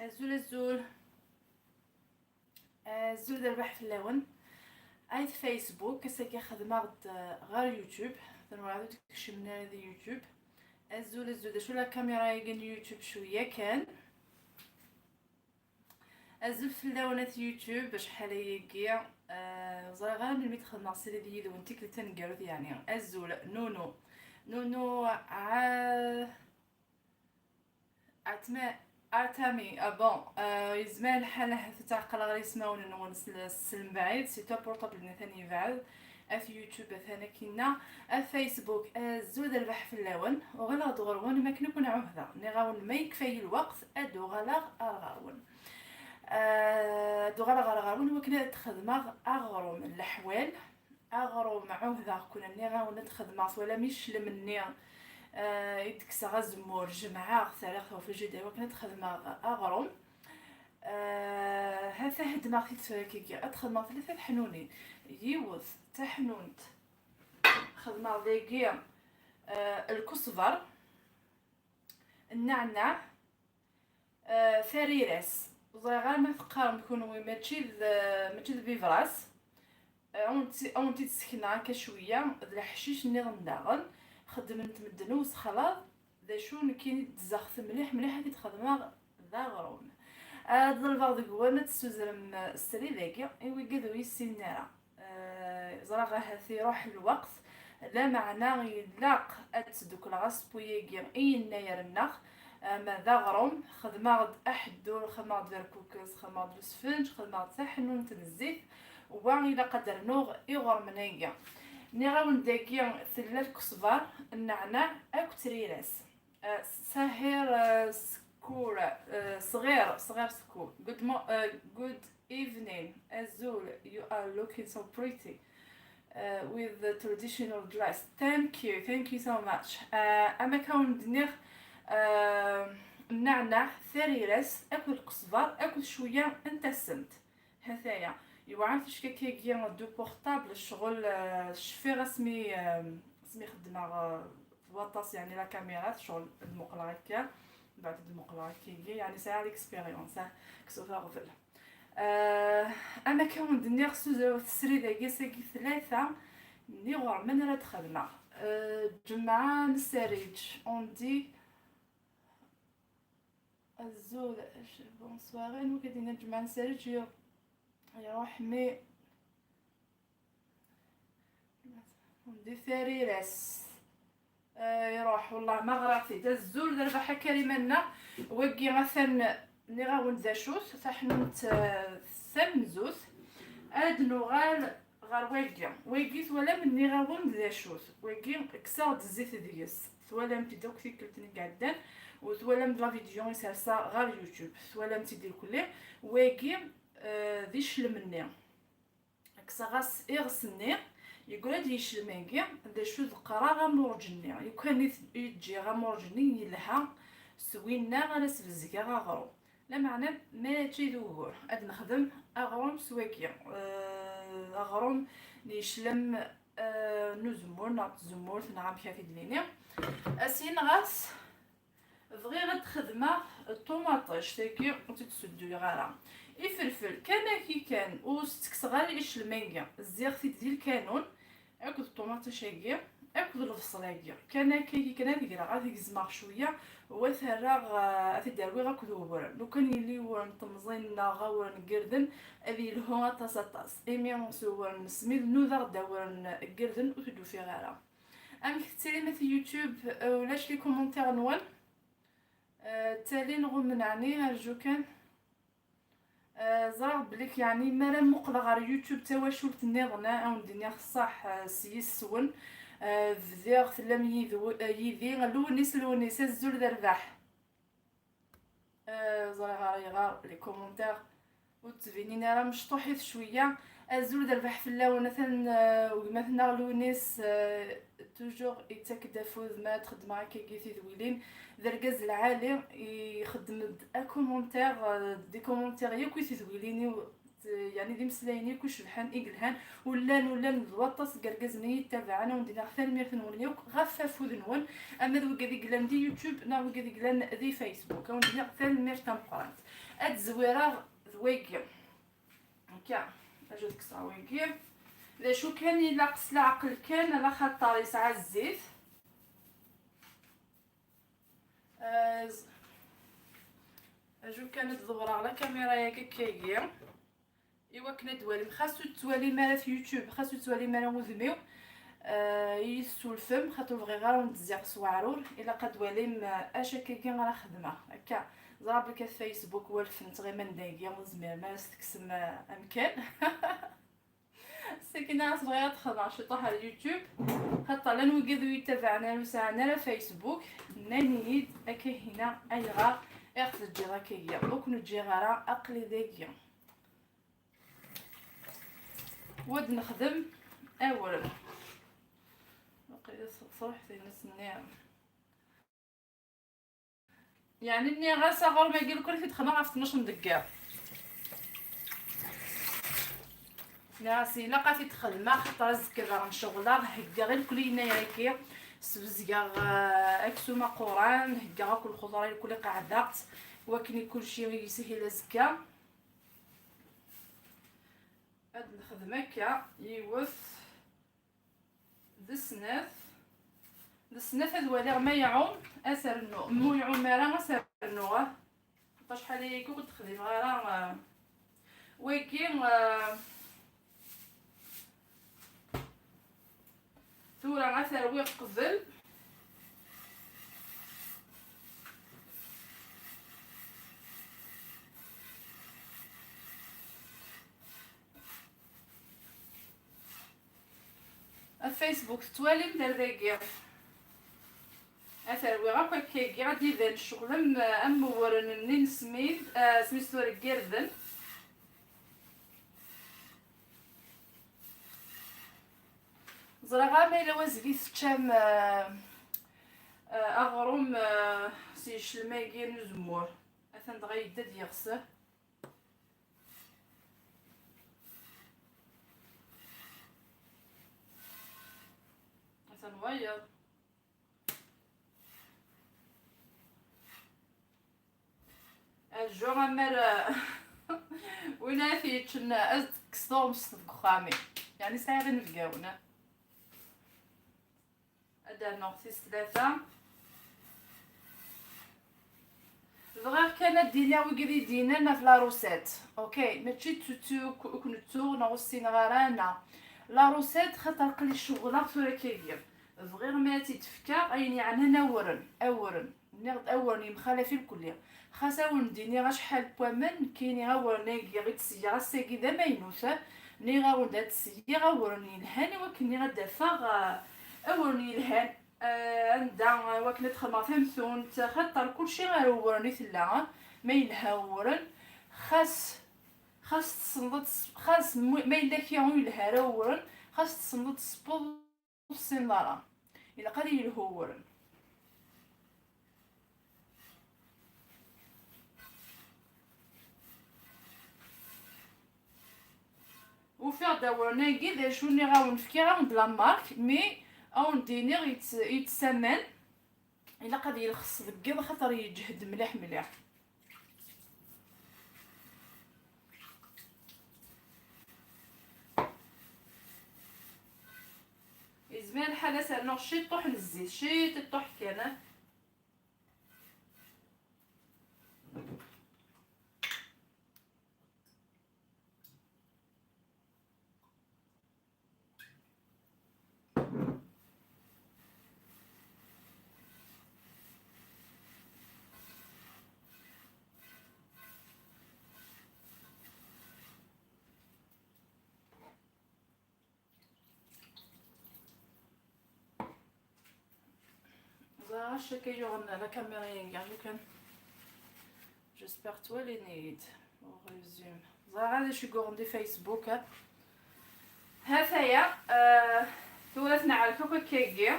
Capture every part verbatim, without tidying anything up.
Azul, azul. Azul d rrbeḥ fell-awen. Ayt Facebook, ass-agi xedmeɣ-d, uh, ɣer YouTube. Tenwara ur tkecmem ara di YouTube. Azul, azul. D acu la caméra-agi n YouTube? Cwiya kan. Azul fell-awen at YouTube, acḥal ayagi. Uh, ẓriɣ ara melmi d-xedmeɣ srid yid-wen tikkelt taneggarut, yeɛni. Azul, Nunu. Nunu, ah, Atma-, Atami, ah bon, ah, yezmer lḥal ahat ur tɛeqqleɣ ara ismawen-nwen s, s lmebɛid, si tu portable-nni atan yebɛed, at YouTube atan akkinna, at Facebook, azul d rrbeḥ fell-awen, uɣaleɣ-d ɣur-wen, am akken i ken-ɛuhdeɣ, nniɣ-awen ma yekfa-yi lweqt, ad uɣaleɣ ar ɣer-wen. Ah, ad uɣaleɣ ar ɣer-wen, wakken ad xedmeɣ aɣrum n leḥwal, aɣrum, ɛuhdeɣ-ken, nniɣ-awen ad xedmeɣ, twalam iclem-nni, eh, i d-kkseɣ azemmur, jemɛeɣ-t, rriɣ-t ɣef lǧidra wakken ad xedmeɣ aɣrum. Eh, ha-t-a heddmeɣ-t-id tura kiki, ad xedmeɣ tlata teḥnunin. Yiwet, taḥnunt, xedmeɣ dagi, eh, lkusber, nneɛneɛ, eh, tariras. Ẓriɣ ara ma teqqarem kunwi mačči d, mačči d bibras. Eh, ad wen-tt-, ad wen-tt-id-sekneɣ akka cwiya, d leḥcic nniḍen daɣen. Xeddmen-t medden i usexlaḍ. D acu, nekkini ddzeɣ-t mliḥ mliḥ, ad t-id-xedmeɣ d aɣrum. Ad ḍelbeɣ deg-wen ad tessuzrem, eh, srid-agi i wigad ur yessinen ara. Eh, ẓriɣ ahat iruḥ lweqt, lameɛna ilaq ad sdukleɣ asewwi-agi i yennayer-nneɣ, ama d aɣrum, xedmeɣ-d aḥeddur, xedmeɣ-d berkukes, xedmeɣ-d usfenǧ, xedmeɣ-d taḥnunt n zzit, wa ilaq ad d-rnuɣ iɣurmen-agi. Nniɣ-awen dagi tella lkesber, nneɛneɛ akked triras. Uh, Sahir, uh, Skur, uh, Sɣir, Sɣir Skur. Good mo-, uh, good evening, Azul. You are looking so pretty, uh, with the traditional dress. Thank you, thank you so much. Uh, am akka wen-d-nniɣ, uh, nneɛneɛ, tariras, akked lqesber, akked cwiya n tassemt. Hataya, yewɛer ticki-agi du portable, ccɣel, eh, cfiɣ asmi, eh, asmi xeddmeɣ, eh, d waṭas, yeɛni la caméra, ccɣel ad muqleɣ akka, mbeɛd ad muqleɣ akka-agi, yeɛni sɛiɣ l'expérience, ah, kkes ɣef aɣbel. Eh, am akka wen-d-nniɣ, suzret srid-agi, ass-agi tlata n yiɣurmen ara d-xedmeɣ. Eh, Ǧemɛa Nsariǧ, on dit, Azul, bonsoir. Anwa i d-yenna Ǧemɛa Nsariǧ? Iruḥ mi, di tariras. Eh, iruḥ, wellah ma ɣriɣ-t-id. Azul d rrbeḥ a Karima-nneɣ. Wagi atan, nniɣ-awen d acu-t, taḥnunt, eh, tamenzut. Ad nuɣal ɣer wagi. Wagi twalam, nniɣ-awen d acu-t. Wagi kkseɣ-d zzit deg-s. Twalam-t-id akk tikkelt-nni iɛeddan, u twalam-d la vidéo i serseɣ ɣer YouTube. Twalam-t-id irkelli. Wagi, eh, d iclem-nni. Kkseɣ-as iɣes-nni, yeggra-d yiclem-agi, d acu d qqareɣ amurǧ-nni. Yukan i t-, i ǧǧiɣ amurǧ-nni yelha s winna ara s-bezgeɣ aɣrum. Lameɛna mačči d ugur. Ad nexdem aɣrum s wagi. Eh, aɣrum n yiclem, eh, n uzemmur neɣ n tzemmurt neɣ amek ara t-id-nini. Asin ɣas bɣiɣ ad d-xedmeɣ ṭumaṭic, tagi ur tt-id-sudduyeɣ ara. Ifelfel, kan aki kan, ur s-ttekkseɣ ara iclem-agi. Zziɣ-t-id di lkanun, akked ṭumaṭic-agi, akked lebṣel-agi. Kan akka, kan ad greɣ, ad gezmeɣ cwiya, u ad t-rreɣ, eh, ad t-id-rwiɣ akked uwren. Lukan yili uwren n temẓin neɣ awren n yirden, ad yelhu aṭas, aṭas. Imi s uwren n smid, nudaɣ-d awren n yirden, ur t-id-ufiɣ ara. Amek tettilim at YouTube? Eh, ulac les commentaires-nwen? Eh, ttalin ɣummen, ɛni, rju kan. Eh, ẓriɣ belli k-, yeɛni, mi ara muqleɣ ɣer YouTube tawacult nniḍen, eh, ad wen-d-iniɣ ṣṣeḥ, eh, s yis-wen. Eh, bdiɣ, tellam yid-, eh, yid-i, Lewnis, Lewnis, azul d rrbeḥ. Eh, ẓriɣ ara yeɣar les commentaires ur d-ttbinin ara, mecṭuḥit cwiya. Azul d rrbeḥ fell-awen, atan, eh, gma-tneɣ Lewnis, eh, toujours yettak-d afud ma ad xedmeɣ akkagi tidwilin. D argaz lɛali, ixeddem-d akomontir, eh, des commentaires yakk i tedwilin-iw, Yani d imeslayen yakk icebḥen i yelhan, u llan, u llan d waṭas n yergazen i yi-yettabaɛen, a wen-d-iniɣ tanemmirt-nwen yakk ɣef wafud-nwen, ama d wigad i yellan di YouTube neɣ wigad i yellan di Facebook, a wen-d-iniɣ tanemmirt tameqqrant. Ad zwireɣ d wagi. Akka, acu ad kkseɣ wagi? D acu kan ilaq s leɛqel kan, ala xaṭer yesɛa zzit. Ah, z-, acu kan ad ḍewreɣ la caméra-yagi akkagi, i wakken ad twalim, xas ur tettwalim ara f YouTube, xas ur tettwalim ara udem-iw, ah, i yi-tessulfem, xaṭer ur bɣiɣ ara wen-d-zziɣ s weɛrur, ilaq ad twalim, ah, acu akkagi ara xedmeɣ. Akka, ẓriɣ belli at Facebook walfen tɣiman dagi, ur tezmirem ara s-tekksem, ah, amkan. Sakina as bɣiɣ ad xedmeɣ ciṭuḥ ar YouTube, xaṭer llan wigad ur yi-ttabaɛen ara, ur sɛan ara Facebook, nnan-iyi-d akka hina, ayɣer i ɣ-teǧǧiḍ akkagi? Ur ken-ǧǧiɣ ara, aql-i dagi. Wa d-nexdem awren. Waqila truḥ tines-nni. Yeɛni nniɣ-as aɣrum-agi lukan i t-id-xedmeɣ ɣef tnac n deg yiḍ. Nniɣ-as ilaq ad t-id-xedmeɣ, xaṭer azekka daɣen ceɣleɣ, heggaɣ i lkul yennayer-agi, sbezgeɣ, eh, aksum aquran, heggaɣ akk lxeḍra i lkul i qeɛdeɣ-tt, wakken i kulci i yishil azekka. Ad nexdem akka, yiwet, d snat, d snat, ad waliɣ ma iɛum, ad s-rnuɣ, ma ur iɛum ara, ad s-rnuɣ, ah. Xaṭer acḥal ayagi ur d-xdimeɣ ara, ah, wagi, ah, tura ad t-rwiɣ qbel. Ɣef Facebook tettwalim-d ar dagi. Ad t-rwiɣ akk akkagi, ad d-iban ccɣel am, am uwren-nni n Smid, ah, Smid tura n yirden. Ẓriɣ ama yella wazeg i teččam, ah, ah, aɣrum, ah, s yicelm-agi n uzemmur. Atan dɣa yedda-d yiɣes. Atan wayeḍ. Ajo ammer, win ara t-yeččen, ad tekkes tuɣmest deg uxxam-im. Yeɛni sɛiɣ inebgawen. Ad d-rnuɣ tis tlata. Bɣiɣ kan ad d-iniɣ wigad i d-yennan ɣef la recette. Ok, mačči d tuttu uk-, uk nettuɣ neɣ ur ssineɣ ara, neɣ la recette, xaṭer aql-i ceɣleɣ tura akkagi. Bɣiɣ mi ara tt-id-fkeɣ ayen yeɛnan awren, awren. Nniɣ-d awren yemxalaf i lkulli. Xas ad wen-d-iniɣ acḥal n waman, nekkini awren-agi i d-seyyiɣ ass-agi d amaynut. Nniɣ-awen-d ad d-seyyiɣ awren yelhan i wakken ad d-afeɣ, ah, awren yelhan, ah, anda, ah, wakken ad xedmeɣ tamtunt, xaṭer kulci ar uwren i tella, ah, ma yelha uwren, xas, xas tessneḍ ad tes-, xas mu-, ma yella kra ur yelha ara uwren, xas tessneḍ ad tesbeḍ ur tessineḍ ara. Ilaq ad yelhu uwren. Ufiɣ-d awren-agi, d acu nniɣ-awen, fkiɣ-awen-d la marque, mais ad wen-d-iniɣ yett-, yettsaman. Ilaq ad yelxes deg yiḍ, xaṭer yeǧhed mliḥ mliḥ. Yezmer lḥal ad s-rnuɣ ciṭuḥ n zzit, ciṭuḥ kan. Ẓriɣ acu akka yuɣen la caméra-agi, lukan. J'espère twalin-iyi-d. Ur resume. Ẓriɣ d acu yuɣen di Facebook, ha. Hataya, euh, tura tneɛrek akk akkagi.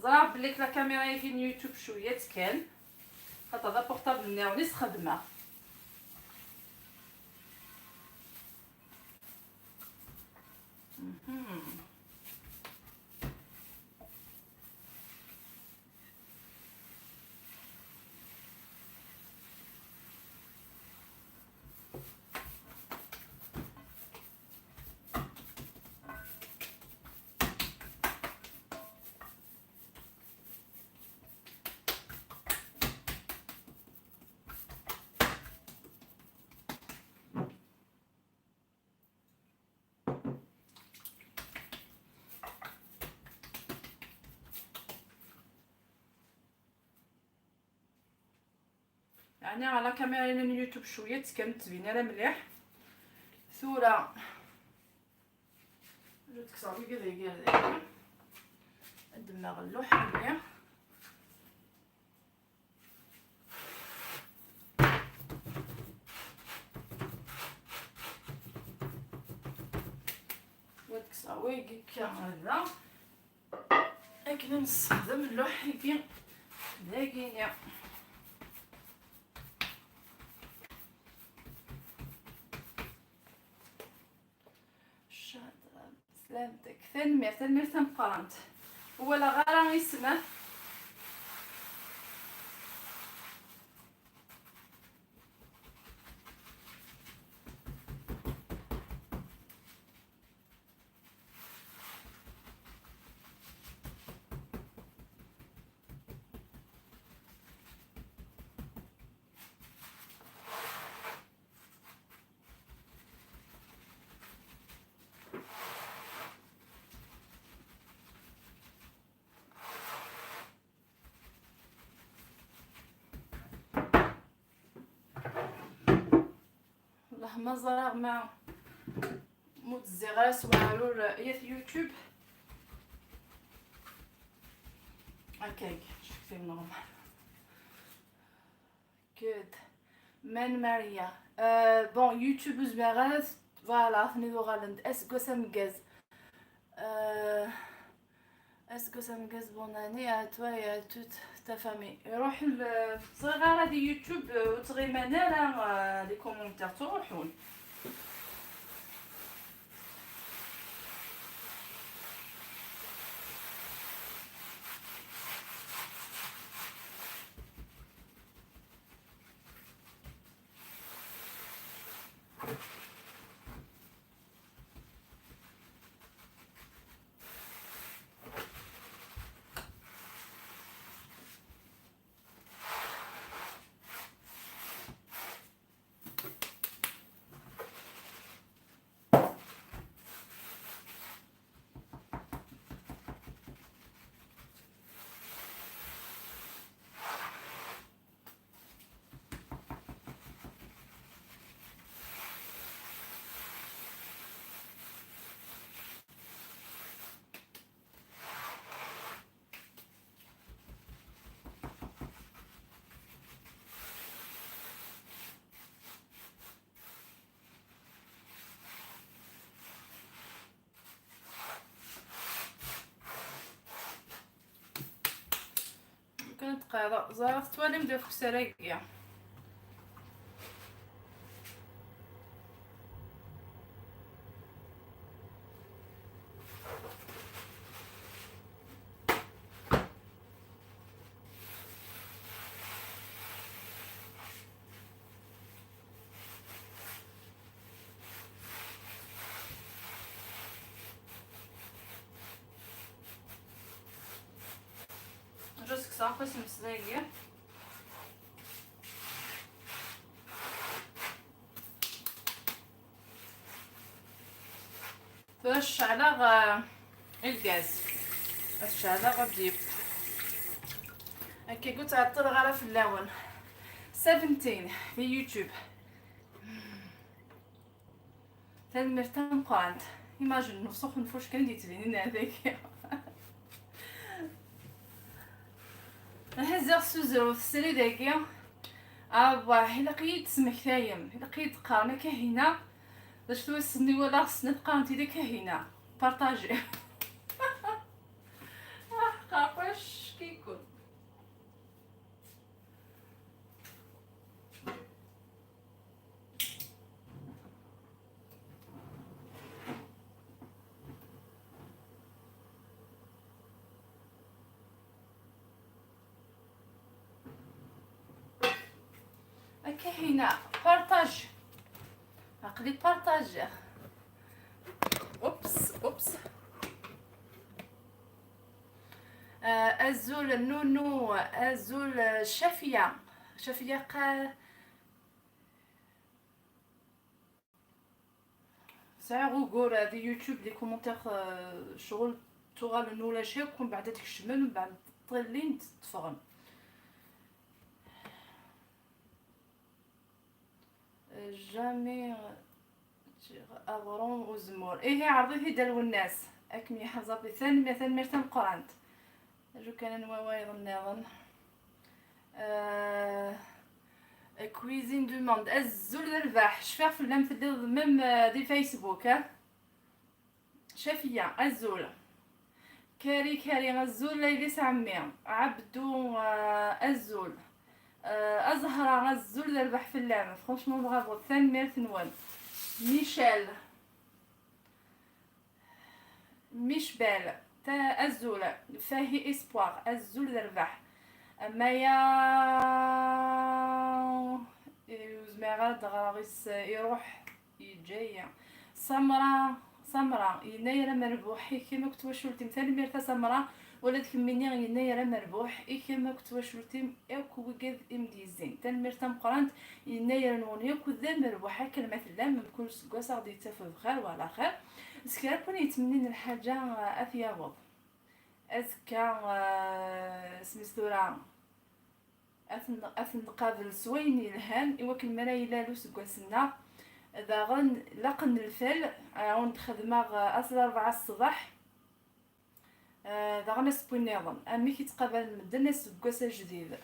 Ẓriɣ belli la caméra-agi n YouTube cwiya kan. Xaṭer d aportable nniḍen i s-xedmeɣ. Mhm. يعني على كاميرا من يوتيوب شوية كانت تبين على مليح. ثورة جات كسر بقى ذي قال ذي. الدماغ اللوحة هي. وديك صاوي كيما هذا. أكنا نستخدم اللوحة كي داكينيا. شاطرة، سلامتك. تنميرت، تنميرت تمقرانت. ولا غارة يسمى. والله ما زرع ما متزغاس وعرور يا يوتيوب. هكاك شفتي نورمال. كود مان ماريا. آه بون يوتيوب زميغات. فوالا ثني دوغالند اس كوسام كاز. آه، est-ce que ça me casse bonne année à toi et à toute ta famille. يروح ال-، صغيرة دي يوتيوب، آه، وتغيمان على، آه، les commentaires تروحون. كانت قاعدة زرافة توالي مدير في السراقية. Juste que ça, après, c'est une série. Tura ceɛleɣ, ah, lgaz. Ad ceɛleɣ ad yib. Akka, ur ttɛeṭṭileɣ ara fell-awen. Seventeen di YouTube. Tanemmirt tameqqrant. Imagine, nefṣux nfuc kan d-yettbinin ar dagi. Aha ziɣ s uzrut srid-agi. Awah, ilaq-iyi-d tesmektayem, ilaq-iyi-d teqqarem a Kahina. D acu-t wass-nni walaɣ ssnat qqaren-t-id a Kahina. Partager. Ah, qaqac, kikun. Kahina, partage. Aql-i partagiɣ. Oups, oups. Ah, azul Nounou, azul Cafiya. Cafiya qa-, Sɛiɣ ugur di YouTube, les commentaires, euh, ccɣel ttuɣalen ulac akk, mbeɛd ad kecmen, mbeɛd ṭṭillin-d, tteffɣen. Jamais, euh, ǧǧiɣ aɣrum uzemmur. Ihi, ɛreḍ-it-id a Lwennas, ad kem-yeḥrez Ṛebbi. Tanemmirt, tanemmirt tameqqrant. Acu kan anwa wayeḍ nniḍen? Euh, Cuisine du Monde. Azul d rrbeḥ. Cfiɣ fell-am telliḍ même, euh, di Facebook, ah? Cafiya, azul. Kari, Kari, azul. Laylis Ɛemmi. Ɛebdu, euh, azul. Euh, Azhra, azul d rrbeḥ fell-am. Franchement, bravo. Tanemmirt-nwen. Michel. Michbel, ta-, azul. Fahi Espoir, azul d rrbeḥ. Amaya, ur zmireɣ ara ad ɣreɣ is-, iruḥ, yeǧǧa-yi. Samra, Samra, yennayer amerbuḥ i kemm akked twacult-im. Tanemmirt a Samra, ula d kemmini yennayer amerbuḥ i kemm akked twacult-im. Akk wigad i m-d-yezzin. Tanemmirt tameqqrant, yennayer-nwen yakk d amerbuḥ akken ma tellam, mkul seggas ad ɣ-d-yettaf bxir wala xir. S kra n win yettmennin lḥaǧa, eh, ad t-yaweḍ. Azekka, eh, isem-is tura, ad ten-, ad ten-nqabel s wayen yelhan, i wakken mi ara yilal useggas-nneɣ, daɣen laqen lfal, eh, ad wen-d-xedmeɣ, eh, ass n larebɛa ṣṣbeḥ. Ah, daɣen asewwi nniḍen, amek i ttqabalen medden aseggas ajdid?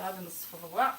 Ad nesfeḍ wa.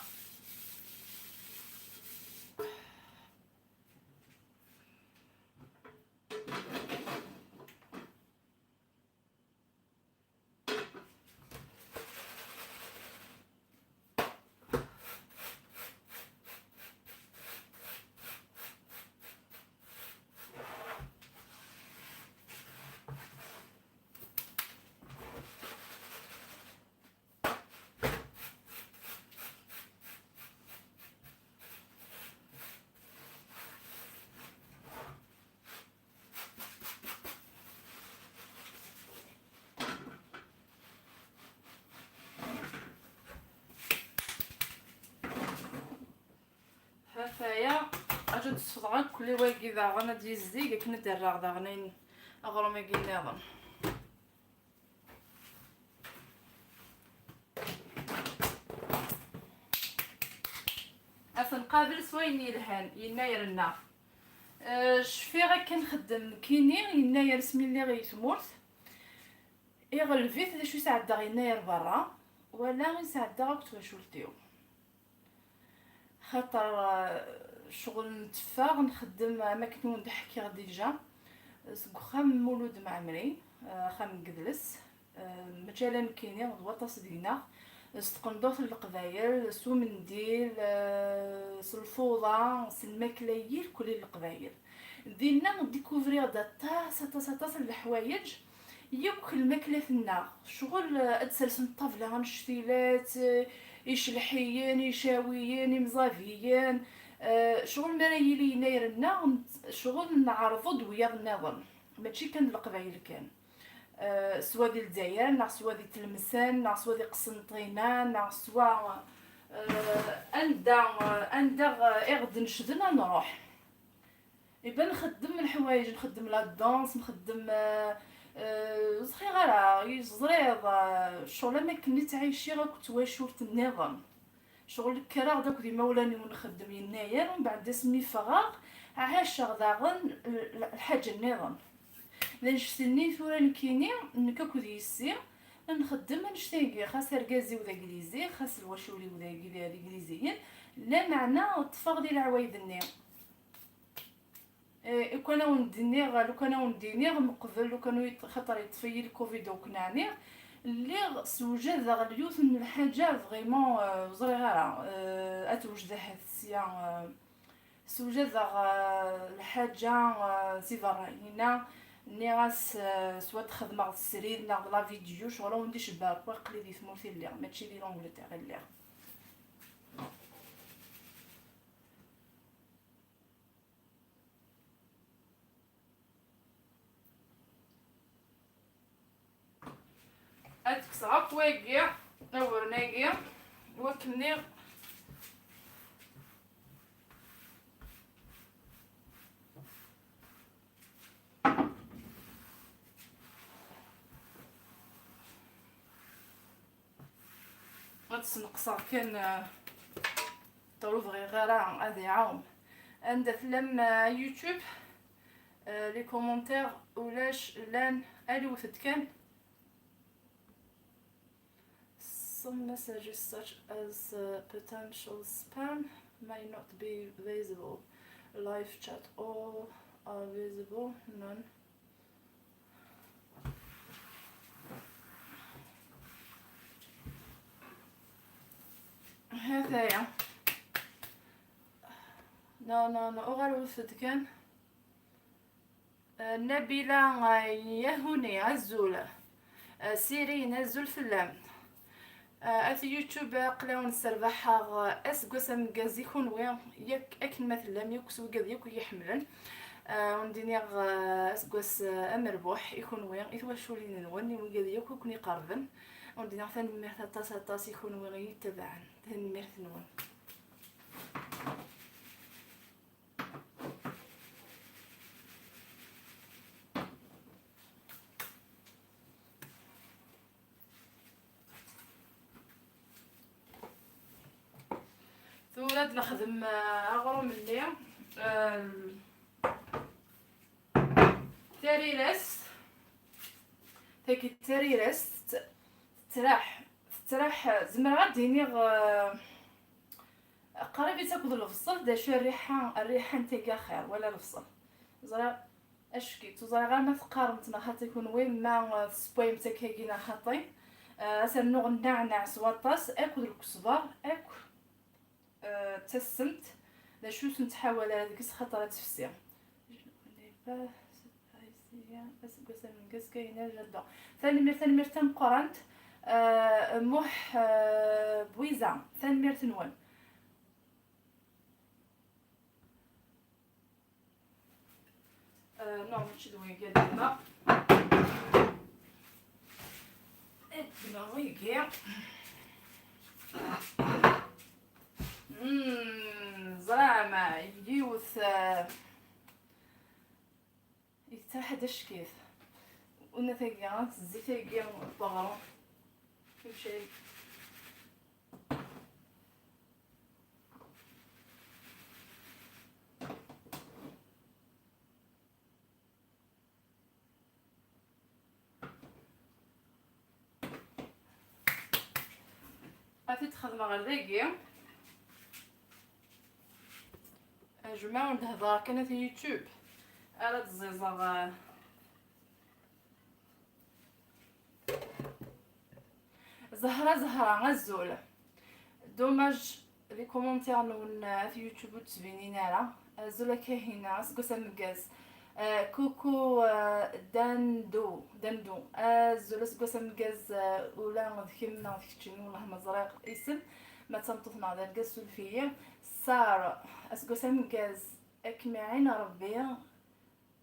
Hafaya, aǧa d-sfeḍeɣ akk wagi daɣen ad d-yezdig akken ad d-rreɣ daɣen ayen aɣrum-agi nniḍen. Ad t-nqabel s wayen yelhan, yennayer-nneɣ. Eh, cfiɣ akken xeddem nekkini, yennayer asmi lliɣ i tmurt. Iɣleb-it d acu i sɛeddaɣ yennayer berra, wala i sɛeddaɣ akked twacult-iw. Xaṭer, eh, ccɣel netteffeɣ, nxeddem, am akken wen-d-ḥkiɣ déjà, seg uxxam n Mulud Mɛemmri, eh, axxam n Gedles, eh, mačči ala nekkini, d waṭas deg-neɣ, s tqendurt n Leqbayel, s umendil, eh, s lfuḍa, s lmakla irkelli n Leqbayel. Dinna, découvriɣ-d aṭas, aṭas, aṭas n leḥwayeǧ, yakk lmaklat-nneɣ, ccɣel, eh, ad d-sersen ṭṭabla annect-ilat, eh, icleḥiyen, icawiyen, imẓabiyen, eh, ccɣel mi ara yili yennayer-nneɣ, ccɣel neɛreḍ-d wiyaḍ nniḍen, mačči kan d Leqbayel kan. Eh, swa di Lezzayer, neɣ swa di Tlemsan, neɣ swa di Qsenṭina, neɣ swa, eh, anda, eh, anda, eh, i ɣ-d-necden ad nruḥ. Iban nxeddem leḥwayeǧ, nxeddem la danse, nxeddem, eh, eh, ur ẓriɣ ara, i teẓriḍ, eh, ccɣel am akken i ttɛiciɣ akked twacult nniḍen. Ccɣel kkreɣ-d akked imawlan-iw nxeddem yennayer, umbeɛd asmi ffɣeɣ, ɛaceɣ daɣen l-, l-, lḥaǧa nniḍen. D annect-nni tura nekkini, nekk akked yessi, nxeddem annect-agi, xas argaz-iw d aglizi, xas lwacul-iw d agli-, d igliziyen, lameɛna ṭṭfeɣ di leɛwayed-nni. Eh, lukan a wen-d-iniɣ, lukan a wen-d-iniɣ meqbel, lukan ur yeṭ-, xaṭer yeṭṭef-iyi lcovid akken ɛni, lliɣ sewjadeɣ l-yiwet n lḥaǧa vraiment, eh, ur ẓriɣ ara, eh, ad tewjed ahat sya, eh, Sewjadeɣ, eh, lḥaǧa, eh, si berra. Yenna, nniɣ-as, eh, s wa d-xedmeɣ srid neɣ d la vidéo, ccɣel a wen-d-icebba akk, aql-i di tmurt i lliɣ, mačči di l'Angleterre i lliɣ. Ad kkseɣ akk wagi, awren-agi, wakken-nni. Ad sneqseɣ kan, eh, ur bɣiɣ ara ad iɛum. Anda tellam, eh, YouTube, eh, les commentaires ulac, llan, alwet-d kan. Some messages such as, uh, potential spam may not be visible. Live chat, all are visible, none. هذايا. No, no, no, uɣal wet-d kan. Eh, Nabila, eh, Yahuni, azul. Eh, Sirin, azul fell-am. Eh, at YouTube, aql-awen sserbaḥeɣ, eh, aseggas ameggaz i kunwi, yak akken ma tellam, yakk s wigad yakk i yi-ḥemmlen. Eh, wen-d-iniɣ, eh, aseggas, eh, amerbuḥ i kunwi, i twaculin-nwen, i wigad yakk i ken-iqerben. Wen-d-iniɣ tanemmirt aṭas, aṭas i kunwi i yi-ttabaɛen. Tanemmirt-nwen. Tura ad nexdem, eh, aɣrum-nni, eh, tarirest. Tagi d tarirest, tettraḥ, tettraḥ, zemreɣ ad d-iniɣ, eh, qrib-itt akked lebṣel, d acu rriḥa, rriḥa n tagi axir, wala lebṣel. Ẓriɣ, acki, ur ẓriɣ ara ma teqqaremt neɣ xaṭi kunwi, ma, eh, tessewwayemt akkagi neɣ xaṭi. Eh, ad s-rnuɣ nneɛneɛ s waṭas, akked lkesber, akk, eh, d tassemt. D acu ur nettḥawal ara deg-s, xaṭer ad tefsi. Aseggas amenggaz kayna jadda. Tanemmirt, tanemmirt tameqqrant. Eh, Muḥ, eh, Bwiza, tanemmirt-nwen. Eh, non, mačči d wigi ad gma. Ad gma wigi. Mm, ẓram, yiwet, eh, yettraḥ-d ackit. Una tagi, tezzi tagi, n uɣrum. Imcay. Ad t-id-xedmeɣ ɣer dagi. Ajmaɛ ur d-hedreɣ kan at YouTube. Ara d-ẓiẓeɣ, eh, Zahra, Zahra, azul. Dommage, les commentaires-nwen, eh, at YouTube ur d-ttbinin ara. Azul a Kahina, aseggas ameggaz. Eh, coucou, eh, Dando, Dando. Azul, aseggas ameggaz, eh, ula d kemm neɣ d keččini, wellah ma ẓriɣ isem, ma d tameṭṭut neɣ d argaz, suref-iyi. Sara, aseggas ameggaz, ad kem-iɛin Rebbi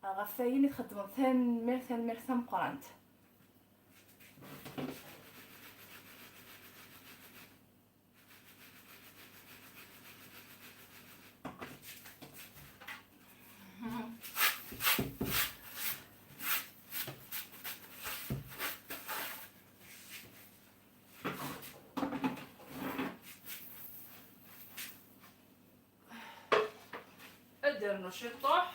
ɣef wayen i txeddmeḍ. Tanemmirt, tanemmirt tameqqrant. Ad d-rnu ciṭuḥ.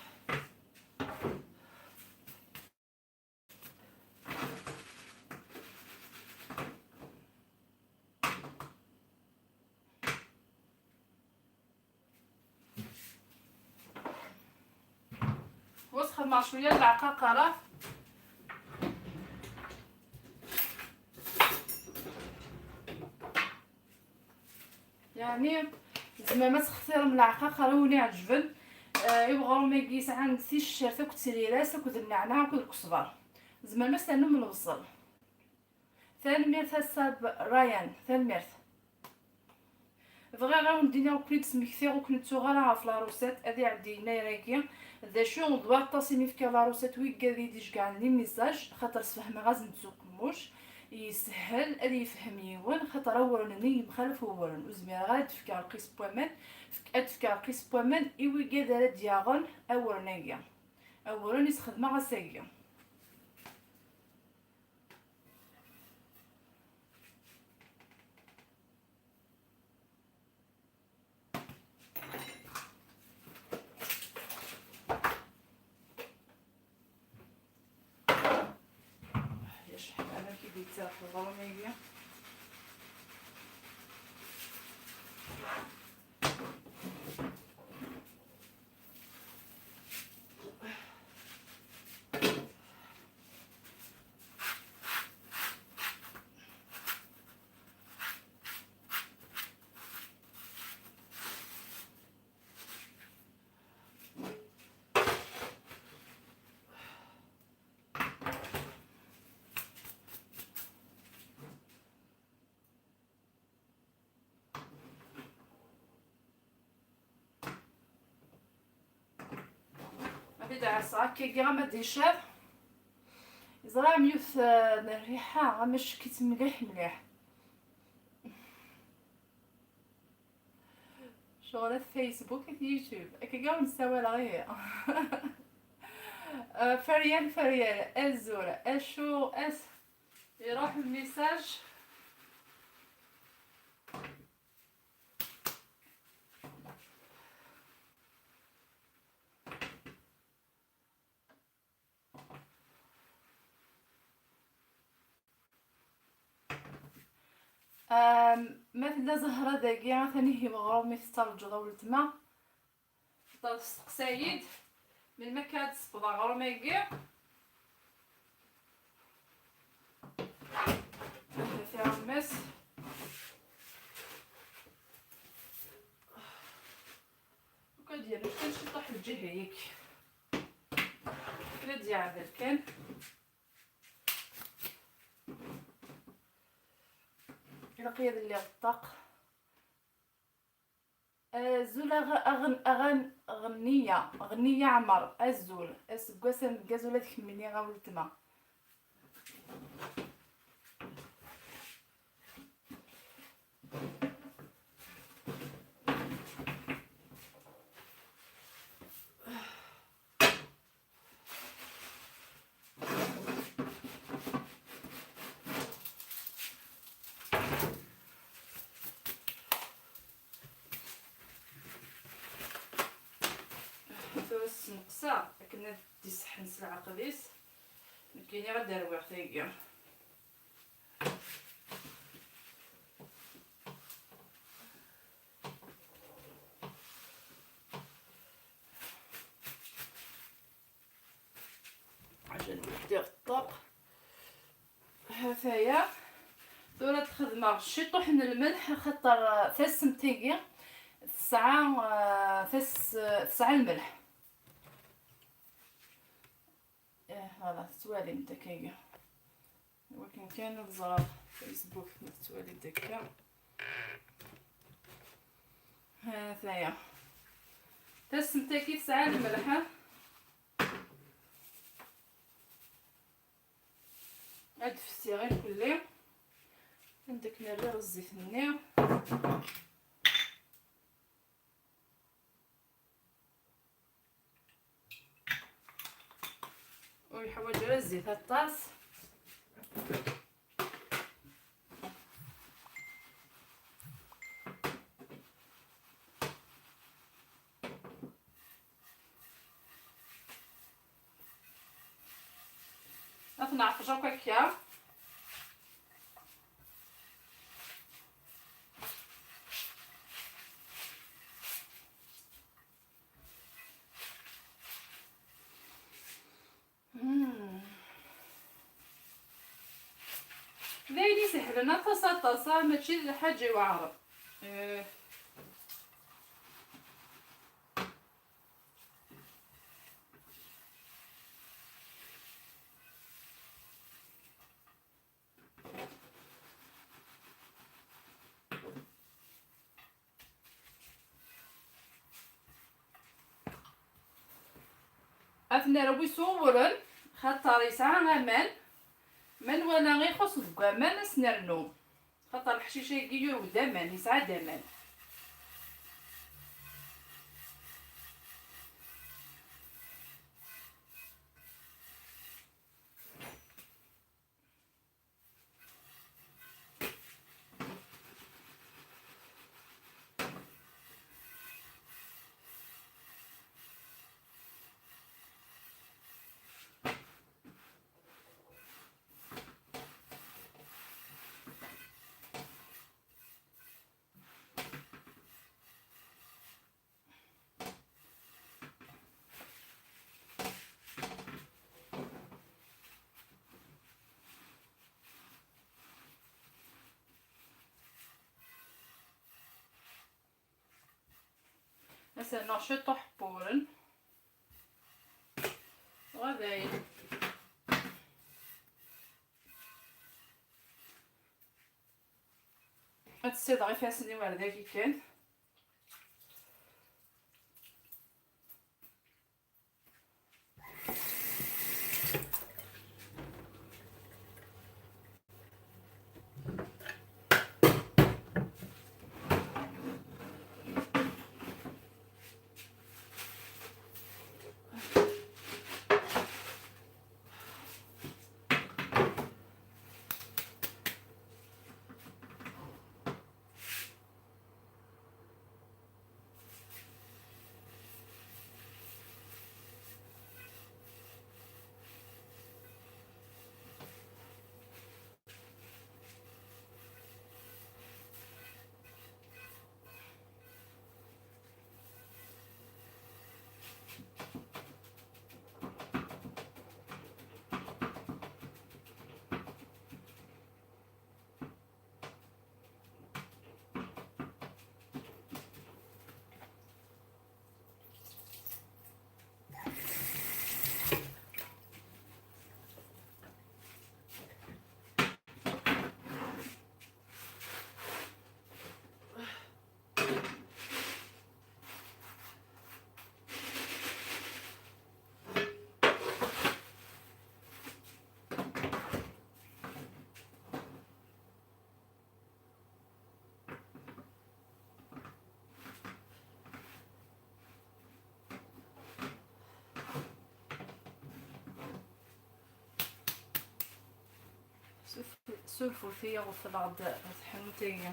Ur sxedmeɣ cwiya n leɛqaqara. Yeɛni, tzemrem ad textirem leɛqaqer i wen-iɛeǧben, Eh, i uɣrum-agi yesɛan ticcert akked triras akked nneɛneɛ akked ukesber. Tzemrem ad s-ternum lebṣel. Tanemmirt a Sab Ryan, tanemmirt. Bɣiɣ ad wen-d-iniɣ ur ken-id-smektiɣ, ur ken-ttuɣ ara ɣef la recette, ad iɛeddi yennayer-agi. D acu, d waṭas imi fkiɣ la recette, wigad i d-iceggɛen les messages, xaṭer sfehmeɣ-asen-d s uqemmuc. Yeshel ad yefhem yiwen, xaṭer awren-nni yemxalaf wawren. Ur zmireɣ ara ad d-fkeɣ lqis n waman, fk-, ad d-fkeɣ lqis n waman i wigad ara d-yaɣen awren-agi. Awren i sxedmeɣ ass-agi. Acḥal amek i d-yettaɣ uɣrum-agi. Ad d-ɛasseɣ akkagi ama d icab. Yeẓra am yiwet, eh, n rriḥa, ama ccek-itt mliḥ mliḥ. Ccɣel at Facebook, at YouTube. Akkagi ur nessawaleɣ, ihi. Eh, Feryal, Feryal, azul, acu, as-, iruḥ lmisaj. Am, ma tella Zahra dagi, atan ihi weɣrum i tettarǧuḍ a weltma. Testeqsa-yi-d melmi akka ad d-sewḍeɣ aɣrum-agi. Tiɣemmes. Ukad yerna kan ciṭuḥ lǧiha-yik. Kra d-yeɛdel kan. Ilaq-iyi ad lliɣ ṭṭaq. Azul a ɣ-, a ɣ-, a ɣ-, Ɣniya, Ɣniya Ɛmer, azul. Aseggas ameggaz ula d kemmini a weltma. Tura sneqseɣ akken ad d-iseḥḥen s leɛqed-is. Nekkini ad d-rwiɣ tagi. Ɛjal wehdiɣ ṭṭaq. Hataya. Tura ad xedmeɣ ciṭuḥ n lmelḥ, axaṭer tassemt-agi tesɛa, eh, tas-, tesɛa lmelḥ. Eh, voilà, tettwalim-d akkagi. Iwakken kan ad ẓreɣ Facebook ma tettwali-d akka. Hataya. Tassemt-agi tesɛa lmelḥ. Ad fessiɣ irkelli. Anda akken rriɣ zzit-nni. Ur yeḥwaǧ ara zzit aṭas. Ad t-neɛqej akk akka. Hmm. D ayen isehlen aṭas, aṭas, ah, mačči d lḥaǧa iweɛren. Eh. Ad t-nerwi s uwren, xaṭer yesɛa aman. Ma nwala ixuṣ deg waman, ad s-nernu. Xaṭer leḥcic-agi yurew-d aman, yesɛa-d aman. Ad s-rnuɣ ciṭuḥ n wuren. Wa dayen. Ad ssiḍeɣ ifassen-iw ar dagi kan. Surfut-iyi ɣef tleɣd ɣer tḥanut-agi.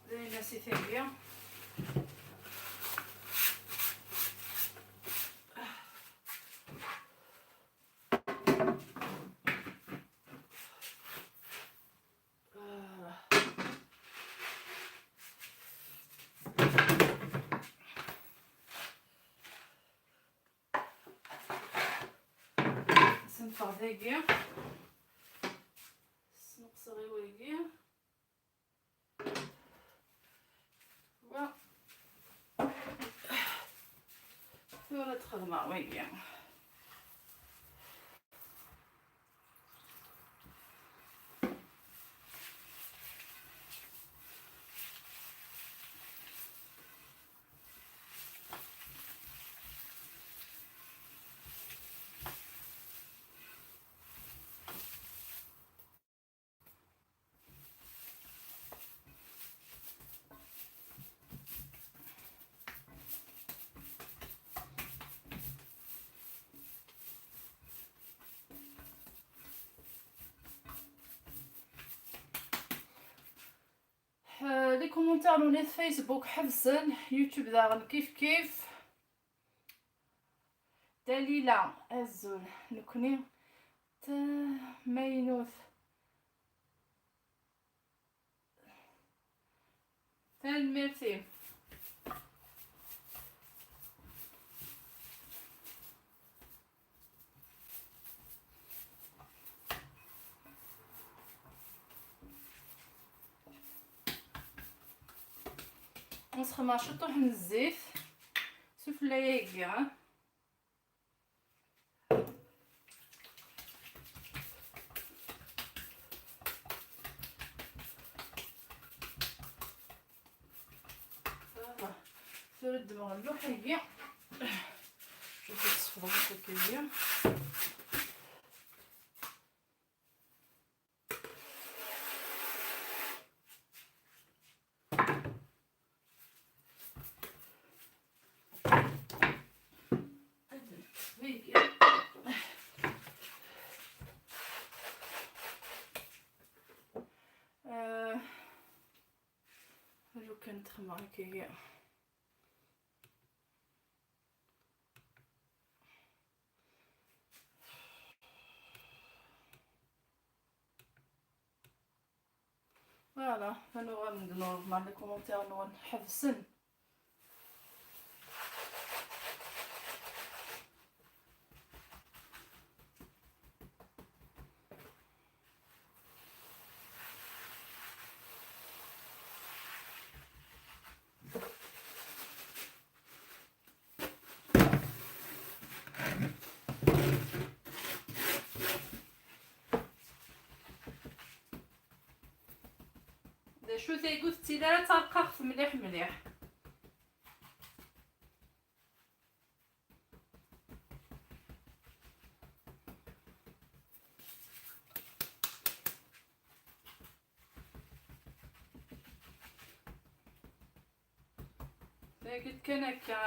Dayen a si tagi. Senfeɣ dagi. Sneqseɣ i wagi. Wa. Tura ad xedmeɣ wagi. Les commentaires n Facebook ḥebsen, YouTube daɣen kif kif. Dalila, azul, nekni d tamaynut. Tanemmirt-im. Nesxemmer ciṭuḥ n zzit. Fell-ayagi, ha? Voilà. Tura ddmeɣ lluḥ-agi. Ad t-sefḍeɣ akkagi. آه، لو كانت خمرة كي Voilà, ad nuɣal n-, normal, les commentaires-nwen ḥebsen. D acu, tagi ur tettili ara d tarqaqt mliḥ mliḥ. Tagi kan akka.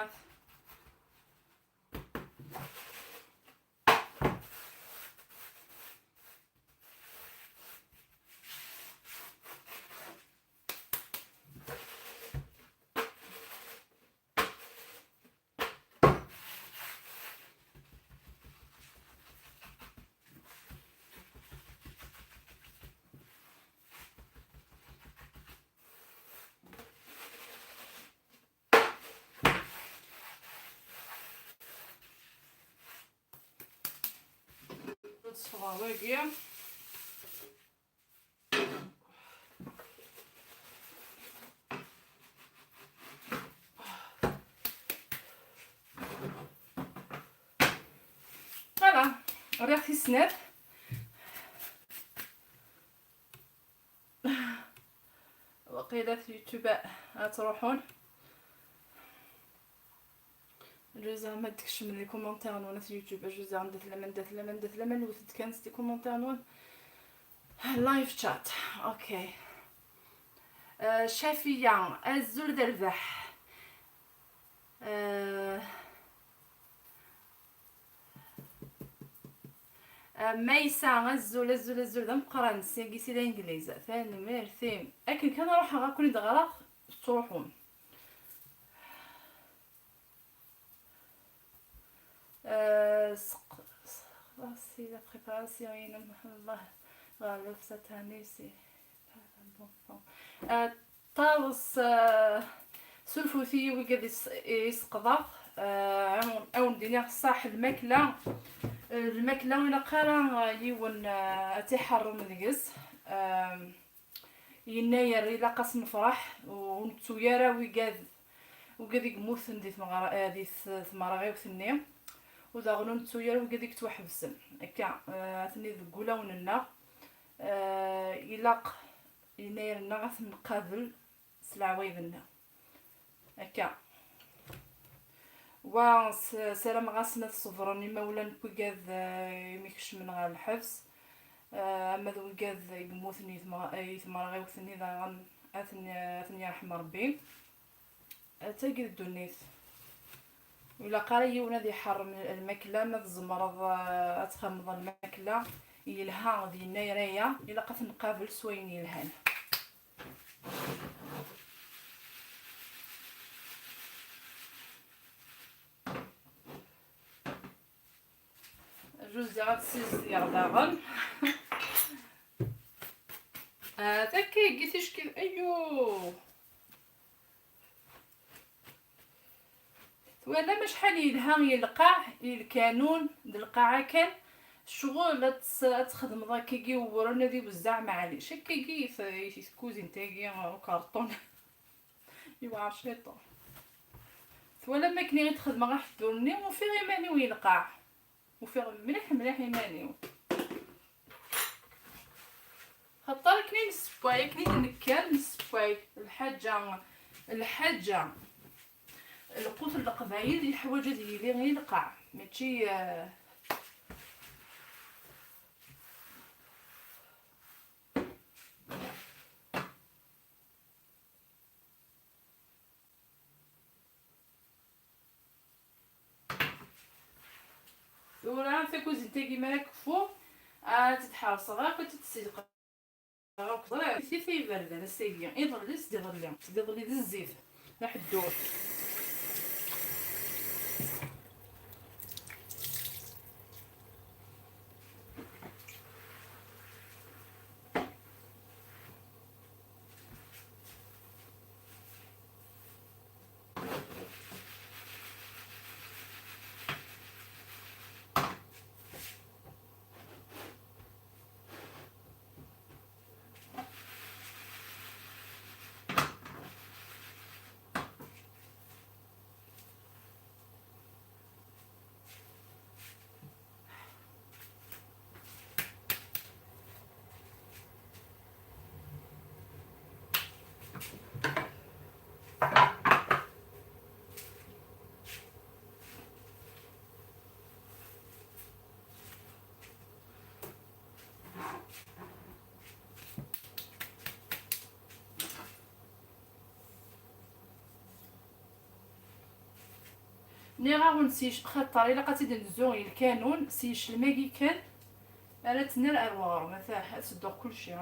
Ad ṣfeḍeɣ wagi. Voilà, rriɣ tis snat. Waqila at YouTube ad truḥun. Juza ma d-tkecmem les commentaires-nwen at YouTube, juza anda tella, anda tella, anda tella, ma nwet-d kan s les commentaires-nwen. Live chat, ok. Euh, Cafiya, azul d rrbeḥ. Euh, Euh, Maysa, azul, azul, azul, d ameqqran, seg Sidi Angliz. Tanemmirt-im. Akken kan ruḥeɣ ad ken-id-ɣreɣ, tettruḥum. Euh, seq-, seq-, c'est la préparation-inem, Allah ɣaleb, cette année, c'est Ah, ṭṭaḍes, ah, surfut-iyi wigad is-, iseqḍaɣ, ah, awen-, awen-d-iniɣ ṣṣaḥ, lmakla, ah, lmakla ur ilaq ara, ah, yiwen, ah, ad tt-iḥeṛṛem deg-s. Ah, yennayer ilaq ad s-nefṛeḥ, ur nettu ara wigad, wigad i yemmuten di tmeɣra-, ah, di t-, tmerɣiwt-nni, u daɣen ur nettu ara wigad i yettwaḥebsen. Akka, ah, atni deg wulawen-nneɣ. Ah, ilaq Yennayer-nneɣ ad ten-nqabel s leɛwayed-nneɣ. Akka. Wa, s-, ssarameɣ-asen ad ṣebren imawlan n wigad, eh, imi kecmen ɣer lḥebs. Eh, ama d wigad i yemmuten i tmeɣ-, i tmerɣiwt-nni daɣen, ad ten-, ad ten-yerḥem Rebbi. Tagi d ddunit. Ur ilaq ara yiwen ad iḥeṛṛem lmakla, ma tzemreḍ, eh, ad txedmeḍ lmakla yelha d yennayer-aya, ilaq ad t-nqabel s wayen yelhan. Juzzi ad ssizdiɣ daɣen. Ah, takkagi ticki, ayyu! Twalam acḥal yelha i lqaɛ, i lkanun, d lqaɛa kan, ccɣel ad ts-, ad txedmeḍ akkagi uwren ad iwezzeɛ, maɛlic. Akkagi i t-, i tkuzint-agi ukarṭun. Yewɛer ciṭuḥ. Twalam akken i d-xedmeɣ aḥeddur-nni, ufiɣ iman-iw yenqeɛ. Ufiɣ mliḥ mliḥ iman-iw. Xaṭer akken i nessewway, akken i d-nekker nessewway. Lḥaǧa, lḥaǧa, lqut n Leqbayel yeḥwaǧ ad yili yenqeɛ, mačči, eh, Tura takuzint-agi mi ara kfu, ad tt-id-ḥerṣeɣ akk, ad tt-id-ssilqeɣ akk. Ẓriɣ, tif ay iberdan ass-agi, iḍelli s-d-iḍelli, s-d-iḍelli d zzit, d aḥeddur. Nniɣ-awen s yic-, xaṭer ilaq ad tt-id-nezzu i lkanun s yiclem-agi kan ara tt-nerr ar weɣrum, ad, ad sedduɣ kulci.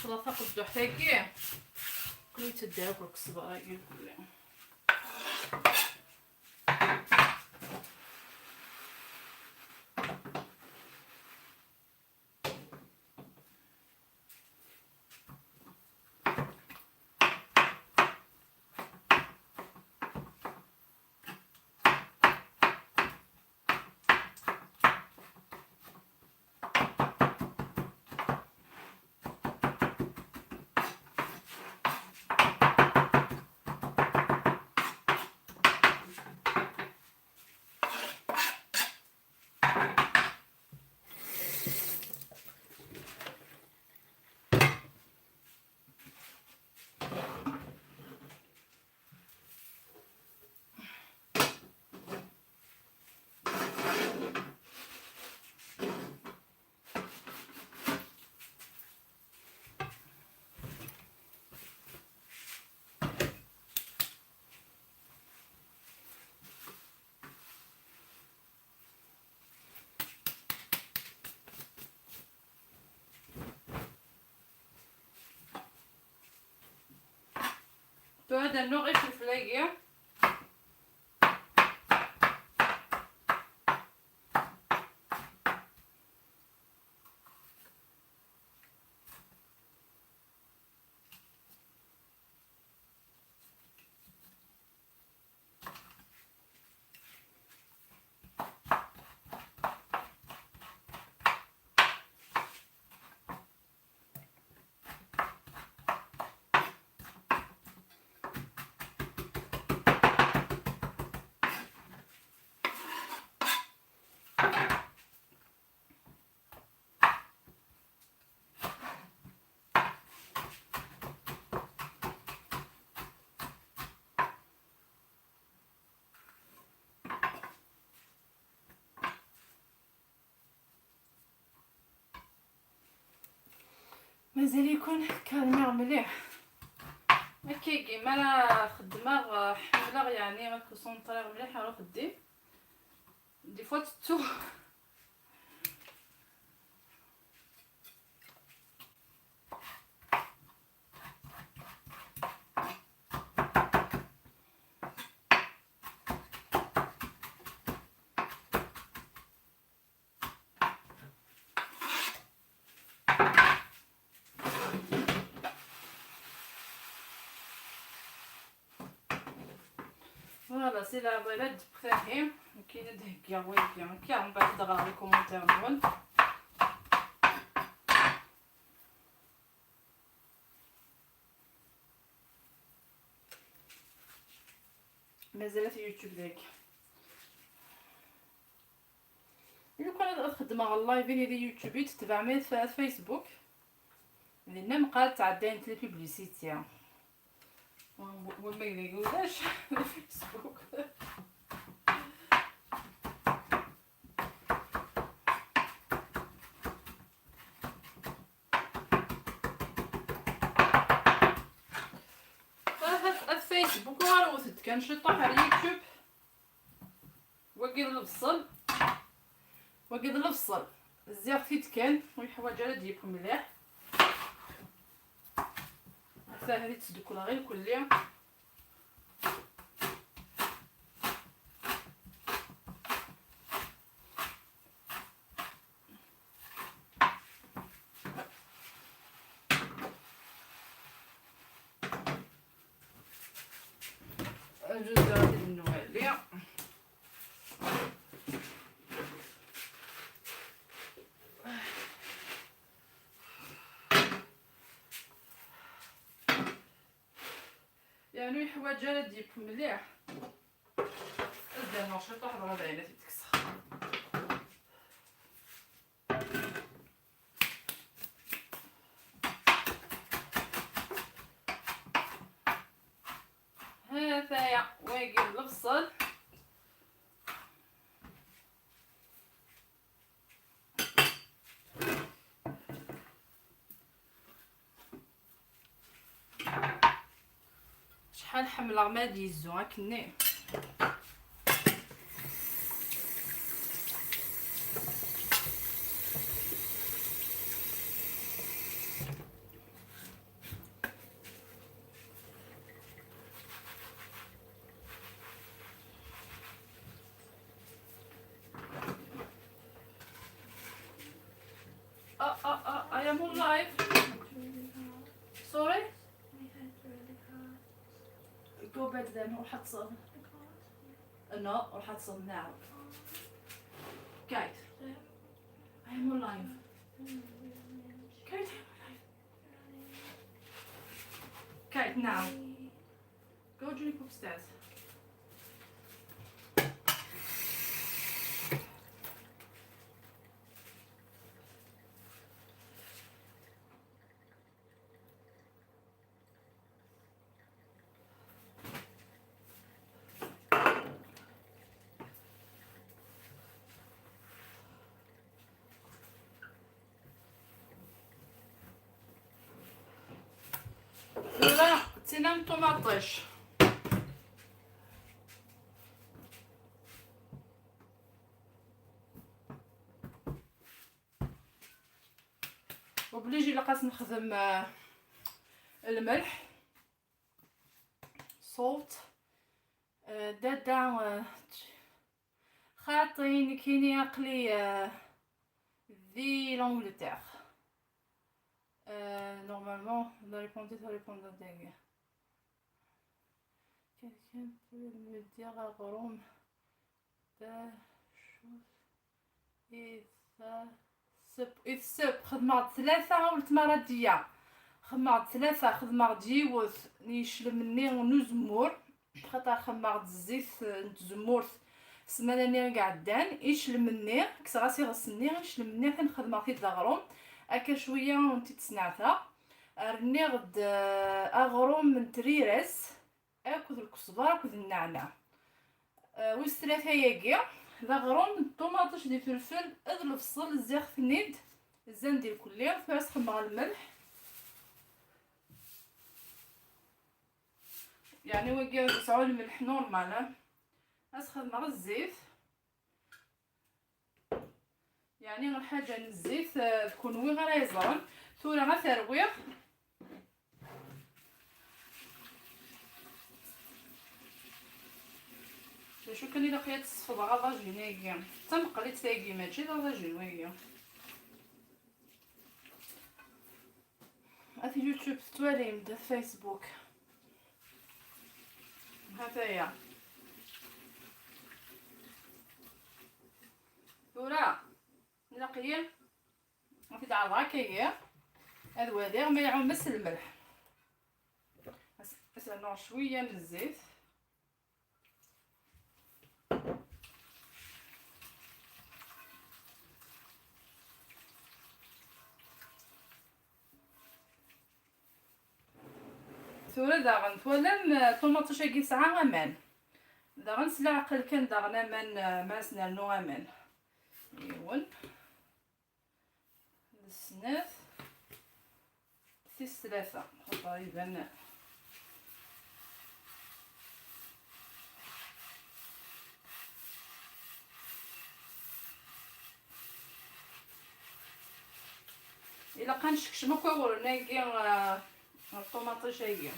Nessexleḍ taqedduḥt-agi, kul yettedder akk deg ṣṣber-agi kul. Tura ad rnuɣ ifelfel-agi. Mazal-iken kalmiɣ mliḥ. Akkagi, mi ara xeddmeɣ, ḥemmleɣ, yeɛni, ad konsentriɣ mliḥ ar uxeddim. Des fois, tettuɣ. Voilà, c'est la balade de Prahi. كاين هاد هكا وهكا هكا، من بعد دغا les commentaires نون. مازال في يوتيوب ذاك. لو كان غادي خدمة على اللايف اللي يوتيوب يتتبع مي في فيسبوك، لأن مقال تعدين في الببليسيتي. وما يقولش فيسبوك. الفيسبوك وروثد كان شي طاح على اليوتيوب. وقيد البصل، وقيد البصل. الزيغ فيت كان ويحواج على ديبو مليح. حتى هذه تسدكل غير كلها. الجزر هذه النوع اللي يعني حوايج راه ديب مليح. الدهنة شي طاح هذا هنا تتكسر. هذايا واقي البصل. شحال حملة ما ديزو هاكني. Uh, uh, uh, I am on live. Sorry? Go bed then, وحتصل. No, وحتصل now. Kate. I am on live. Kate, I am on live. Kate, now. Go, Julie, upstairs. لا، تينا الطوماطيش. وبليجي لقاس نخدم، آه، الملح، salt. آه، دادا، آه، خاطي نكيني عقلي، آه، ذي لونجلتير. آه، normalement لا ريبوندي، لا ريبوندي داكي. كان كان مدير غروم. دا شوف. إيه، سا-، سب، إيه، سب. خدمة ثلاثة ولتما ردية. خدمة ثلاثة، خدمة ديوث نيشل مني نزمور. خاطر خدمة الزيت نتزمورت. سمانة ني قعدان، إيش المني، كسغاسي غسني، إيش المني، ثاني خدمة في الغروم. أكا شوية ونتي تسنعتها. رنيغ د أغروم من تريرس. أكد الكزبرة، أكد النعناع. آه، ويس ثلاثة ياقي، ذا غروم، الطوماطيش، دي فلفل، ذ البصل، الزيخ ثنيد، الزندي الكلي، فاس خمغ الملح. Yeɛni wagi ad yesɛu lmelḥ normal, ah. Ad s-xedmeɣ zzit. Yeɛni lḥaǧa n zzit, ah, d kunwi ara yeẓren. Tura ad t-rwiɣ. D acu kan ilaq ad tesfeḍ aḍajin-agi. D tameqqlit tagi, mačči d aḍajin wagi. At YouTube tettwalim-d, at Facebook. Hataya. Tura, ilaq-iyi ad t-id-ɛerḍeɣ akkagi. Ad waliɣ ma iɛum-as lmelḥ. As-, as-rnuɣ cwiya n zzit. Tura daɣen twalam, eh, ṭumaṭic-agi yesɛa aman. Daɣen s leɛqel kan daɣen aman, eh, ma as-nernu aman. Yiwen. D snat. Tis tlata. Xaṭer iban. Ilaq ad nsekcem akk awren-agi, eh, ɣer ṭumaṭic-agi.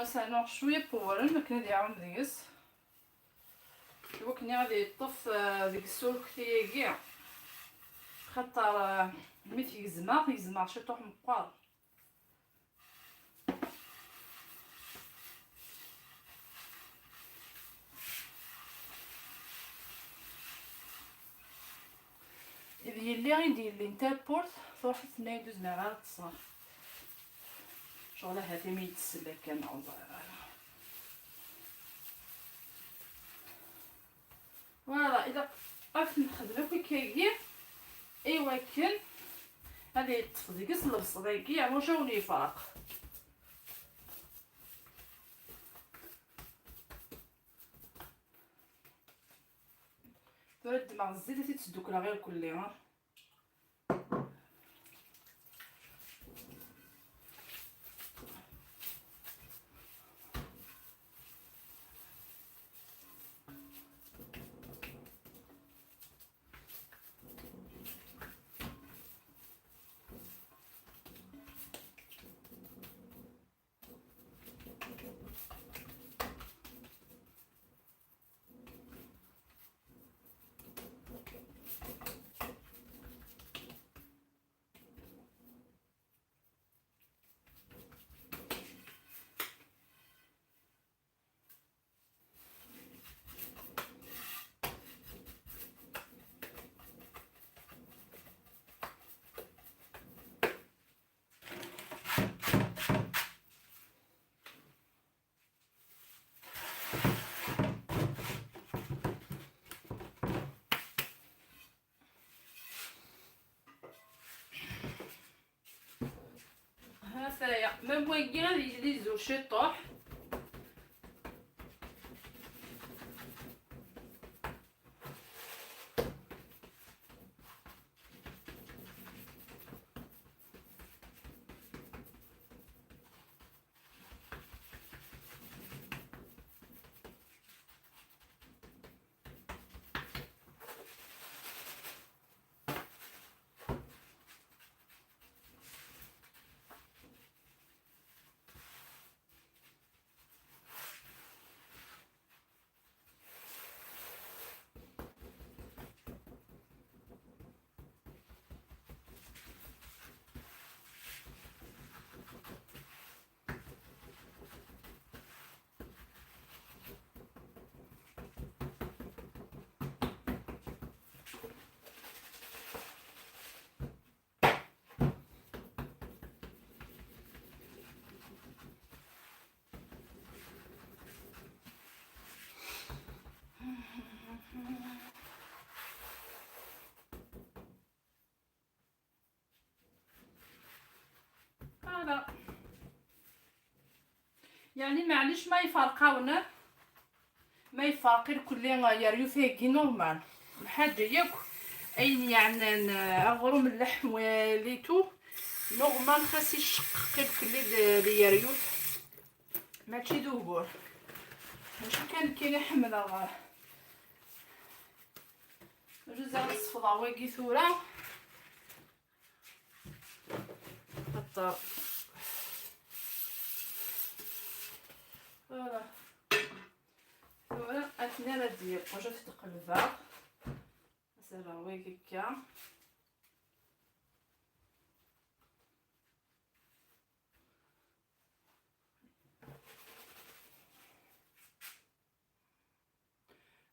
Ad s-rnuɣ cwiya n wewren akken ad iɛum deg-s, i wakken ad yeṭṭef, eh, deg-s urkti-agi, xaṭer, eh, mi t-gezmeɣ, t-gezmeɣ ciṭuḥ meqqer. D yelli i d-yellin tawwurt, truḥ tenna-yi-d ur zmireɣ ara ad ṭṭseɣ. Ccɣel ahat imi yi-d-tsell akka, neɣ ur ẓriɣ ara. Voilà, ilaq ad t-nexdem akk akkagi i wakken ad yeṭṭef deg-s lebṣel-agi, yeɛni ur awen-yefreq. Tura ddmeɣ zzit, ad t-id-sdukleɣ irkelli, ha. Ha-t-aya, même wagi ad yili zur ciṭuḥ. Yeɛni, maɛlic ma yefreq-awen, ma yefreq irkelli yeryuf-agi, normal. Lḥaǧa yakk ayen yeɛnan, eh, aɣrum n leḥm walitu, normal xas icceqqeq irkelli d, d yeryuf. Mačči d ugur. Mačči kan nekkini ḥemmleɣ. Juz ara sefḍeɣ wagi tura. Xaṭer. Voilà. Tura atni ara d-yeqqen, ad t-qelbeɣ. Ad s-rreɣ wagi akka.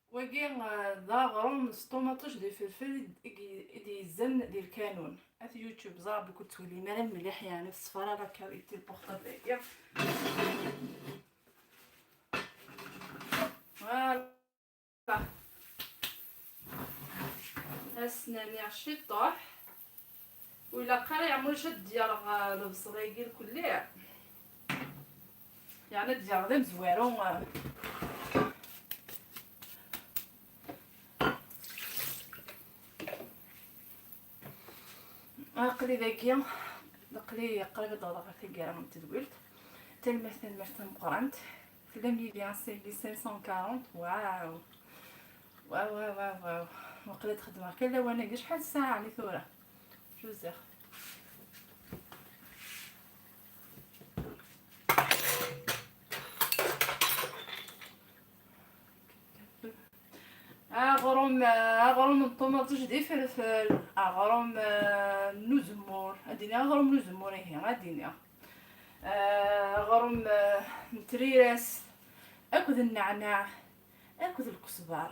Wagi, eh, d aɣrum s ṭumaṭic d ifelfel i d-, i d-yezzan di lkanun. At YouTube, ẓer belli ur tettwalimt ara mliḥ, yeɛni, ṣṣfara la qualité n lpuxṭabl-agi. Voilà. Ad s-nerniɣ ciṭuḥ. Ur ilaq ara yeɛmulec ad d-yerɣ, eh, lebṣel-agi lkulli. Yeɛni ad d-yerɣ d amezwaru, eh. Aql-i dagi, aql-i qrib ad d-awḍeɣ ɣer taggara n tedwilt. Tanemmirt, tanemmirt tameqqrant. Tellam yid-i ass-agi cinq cent quarante. Waw! Waw, waw, waw, waw. Waqila ad xedmeɣ kan lawan-agi. Acḥal ssaɛa ɛni tura? Juz heures. Aɣrum, aɣrum n ṭumaṭic d ifelfel, aɣrum, eh, n uzemmur, ad d-iniɣ aɣrum n uzemmur, ihi, ad d-iniɣ. Eh, aɣrum, eh, n trirast, akked nneɛneɛ, akked lkesbar.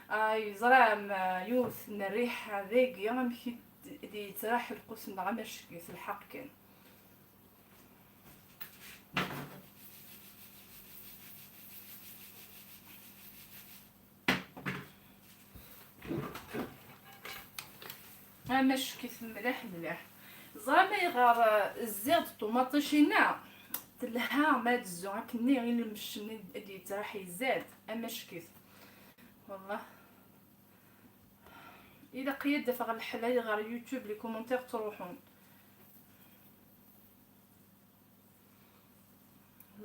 Ay, ẓram, eh, yiwet n rriḥa dagi, amek i d-, i d-yettraḥ lqus-nneɣ, amack-it, lḥeqq kan. Amack-it mliḥ mliḥ. Ẓram ayɣer, eh, zziɣ-d ṭumaṭic-inna? Telha ma ad zzuɣ akkenni i lmecc-nni ad d-yettraḥ izad. Amack-it. Wallah. Ilaq-iyi ad d-afeɣ leḥlal ɣer YouTube, les commentaires ttruḥun.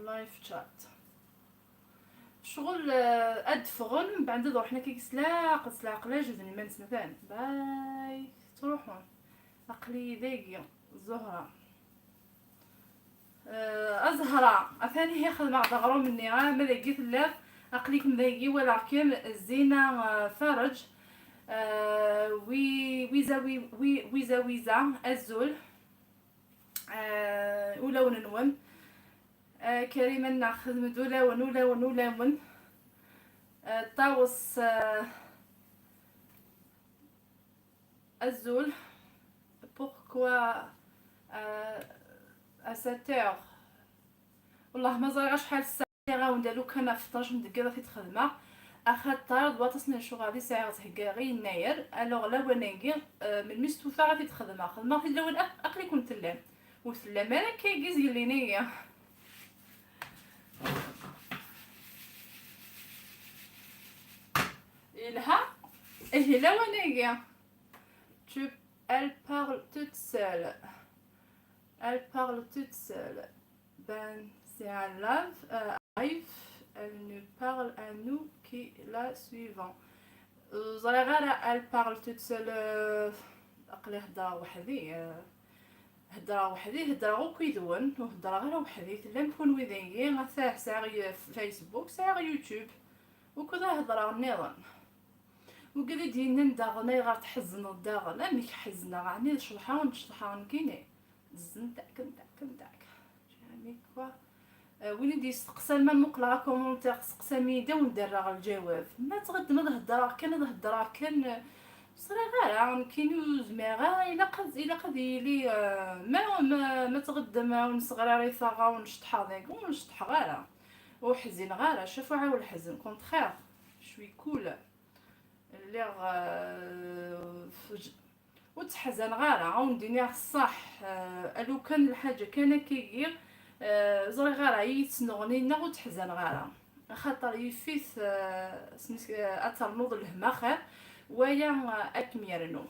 Live chat. Ccɣel, eh, ad d-ffɣen, mbeɛd ad ruḥen akka s leɛqel, s leɛqel, ajdiden iman-nsen, atan. Bay, ttruḥun. Aql-iyi dagi, Zuhra. Eh, a Zahra, atan ihi xedmeɣ-d aɣrum-nni, ah, ma dagi telliḍ, aql-ikem dagi, walaɣ-kem, Zina, eh, Farej, eh, wi-, wiza, wi-, wi-, wiza, wiza, azul, eh, ulawen-nwen, eh, Karima nneɣ, xedm-d ulawen, ulawen, ulawen, eh, Ṭawes, eh, Azul. Pourquoi, euh, à cette heure? Wallah ma ẓriɣ acḥal ssaɛa. Ɣawen-d lukan ɣef ṭnac n deg ad t-id-xedmeɣ, axaṭer d waṭas n lecɣal i sɛiɣ theggaɣ i yennayer. Alors lawan-agi, euh, melmi s tufa ad t-id-xedmeɣ, xedmeɣ-t-id lawan ak-, aql-iken tellam. Ur tellam ara akka i yizgellin-agi. Yelha. Ihi lawan-agi. Tu, elle parle toute seule. Elle parle toute seule. Ben, c'est un live, euh, live. Elle nous parle à nous qui la suivons. Ur ẓriɣ ara, elle parle toute seule, euh, aql-i heddreɣ weḥd-i, euh, heddreɣ weḥd-i, heddreɣ akk yid-wen, ur heddreɣ ara weḥd-i. Tellam kunwi dagi, atah sɛiɣ y-, Facebook, sɛiɣ YouTube. Wukud ara heddreɣ nniḍen? Wigad i d-yennan daɣen, ayɣer tḥezneḍ daɣen? Amek ḥezneɣ? Ɛni d cceḍḥa ur n-cceḍḥa nekkini? Zzent akken, akken, akken. Jamais quoi. Euh, win i d-yesteqsan, ma muqleɣ akumentaire, testeqsam-iyi-d, ad wen-d-rreɣ lǧawab. Ma tɣeddem ad heddreɣ kan, ad heddreɣ kan, euh, ur ẓriɣ ara, nekkini ur zmireɣ ara, ilaq ad, ilaq ad yili, euh, ma, ma, ma tɣeddem, euh, ur nesɣir ara i taɣa, ur nceṭṭḥeɣ dagi, ur nceṭṭḥeɣ ara. Ur ḥzineɣ ara, cafuɛ ur ḥzen, contraire, je suis cool. Lliɣ, euh, f-, j-, ur tteḥzaneɣ ara, ad wen-d-iniɣ ṣṣeḥ, euh, alukan lḥaǧa kan akkagi, Eh, ẓriɣ ara i yi-tesnuɣni neɣ ur d-ḥzaneɣ ara, axaṭer yif-it, eh, smis-, eh, ad ternuḍ lehma xir, waya, eh, ad kem-yernu.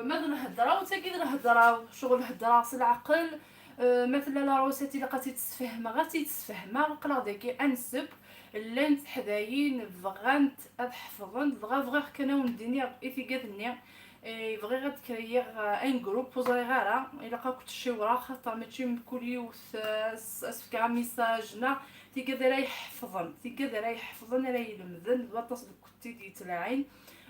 Ma d lhedra, u tagi d lhedra, ccɣel hedra s leɛqel, eh, ma tella la recette ilaq ad tt-id-sfehmeɣ, ad tt-id-sfehmeɣ, aql-aɣ dagi ad nseww, llant teḥdayin bɣant ad ḥefḍent, dɣa bɣiɣ kan ad wen-d-iniɣ i tigad-nni, eh, bɣiɣ ad d-kreyiɣ, eh, un groupe, ur ẓriɣ ara, ilaq ad kent-ciwreɣ, xaṭer mačči mkul yiwet, eh, as-, as-fkeɣ amisaj, neɣ tigad ara iḥefḍen, tigad ara iḥefḍen, ara ilemden, d waṭas deg kent i d-yettlaɛin,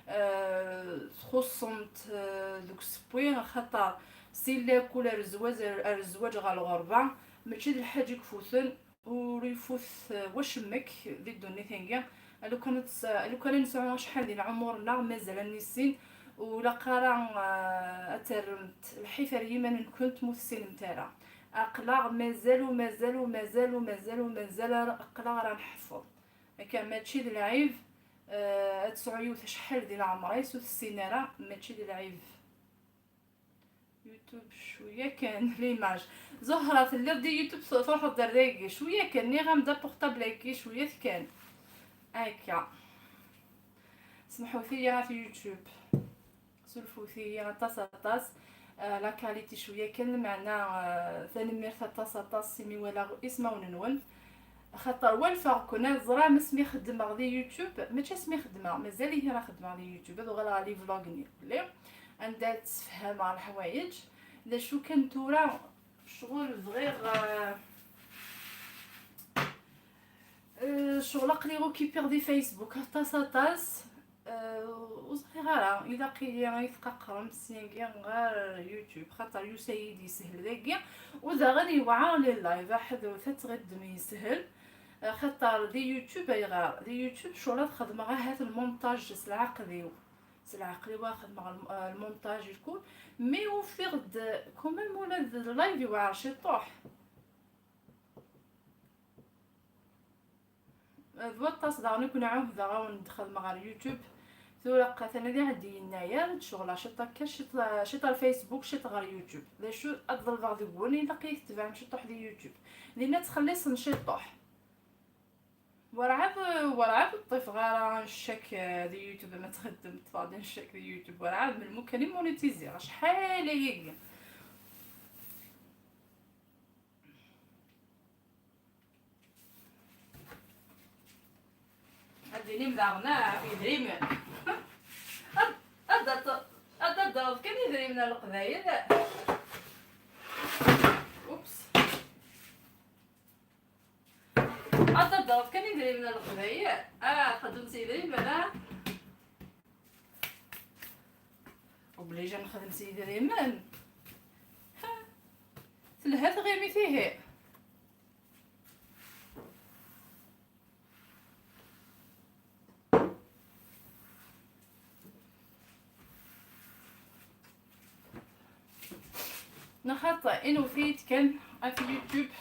eh, txuṣṣemt, eh, deg usewwi, axaṭer si lakul ar zzwaǧ, ar zzwaǧ ɣer lɣerba, mačči d lḥaǧa i ifuten, ur ifut, eh, wacemmek di ddunit-agi. Lukan ad tes-, lukan ad nesɛu acḥal di lɛumur-nneɣ, mazal ad nissin, ur ilaq ara, eh, ad terremt lḥif ar yiman-nkent ma ur tessinemt ara. Aql-aɣ mazal u mazal u mazal u mazal u mazal ara, aql-aɣ ara nḥeffeḍ. Akka mačči d lɛib, eh, ad tesɛu yiwet acḥal di leɛmer-is ur tessin ara, mačči d lɛib. YouTube cwiya kan, l'image. Zuhra, telliḍ di YouTube, tru-, truḥeḍ ar dagi, cwiya kan, nniɣ-am-d aportable-agi, cwiya kan. Akka. Semḥut-iyi ɣef YouTube. Surfut-iyi aṭas, aṭas. Ah, la qualité cwiya kan, meɛna, ah, tanemmirt aṭas, aṭas, imi walaɣ ismawen-nwen. Axaṭer walfeɣ-ken, ẓram asmi xeddmeɣ di YouTube, mačči asmi xeddmeɣ, mazal ihi ara xeddmeɣ di YouTube, ad uɣaleɣ ɣer les vlogs-nni belli anda ad ssefhameɣ leḥwayeǧ. D acu kan tura, ccɣel bɣiɣ, ah, Eh, ccɣel aql-i okipiɣ di Facebook aṭas, aṭas. Eh, ur ẓriɣ ara, ilaq-iyi ad tqaqrem syagi ɣer YouTube, xaṭer yusa-yi-d yeshel dagi, u daɣen yewɛer les lives, aḥed ur t-tɣiddem yeshel, eh, xaṭer di YouTube ayɣer? Di YouTube ccɣel ad xedmeɣ ahat lmontaj s lɛaqed-iw, s lɛaqel-iw ad xedmeɣ lm-, eh, lmontaj lkul, mi ufiɣ-d quand même ula d live yewɛer ciṭuḥ. D waṭas daɣen i ken-ɛuhdeɣ ad wen-d-xedmeɣ ɣer YouTube. Tura atan ad iɛeddi yennayer, ad d-ceɣleɣ ciṭ akka, ciṭ, ciṭ ar Facebook, ciṭ ɣer YouTube. D acu ad ḍelbeɣ deg-wen, ilaq-iyi tetebɛem ciṭuḥ di YouTube. Dinna ttxelliṣen ciṭuḥ. Werɛad, werɛad ur ṭṭifeɣ ara ccak, eh, di YouTube, ma txeddem ṭṭfeɣ-d ccak di YouTube, werɛad, melmi kan i monetiziɣ, acḥal ayagi. Ad d-tinim daɣen, ah, ɣef yedrimen. Ad, ad d-, ad d-taddreḍ kan idrimen a Leqbayel. Ups. Ad d-taddreḍ kan idrimen a Leqbayel. Ah, txeddem s idrimen, ah. Obligé ad nexdem s yidrimen. Ha, telha tɣimit ihi. Neɣ xaṭi, inwet-iyi-d kan ɣef YouTube,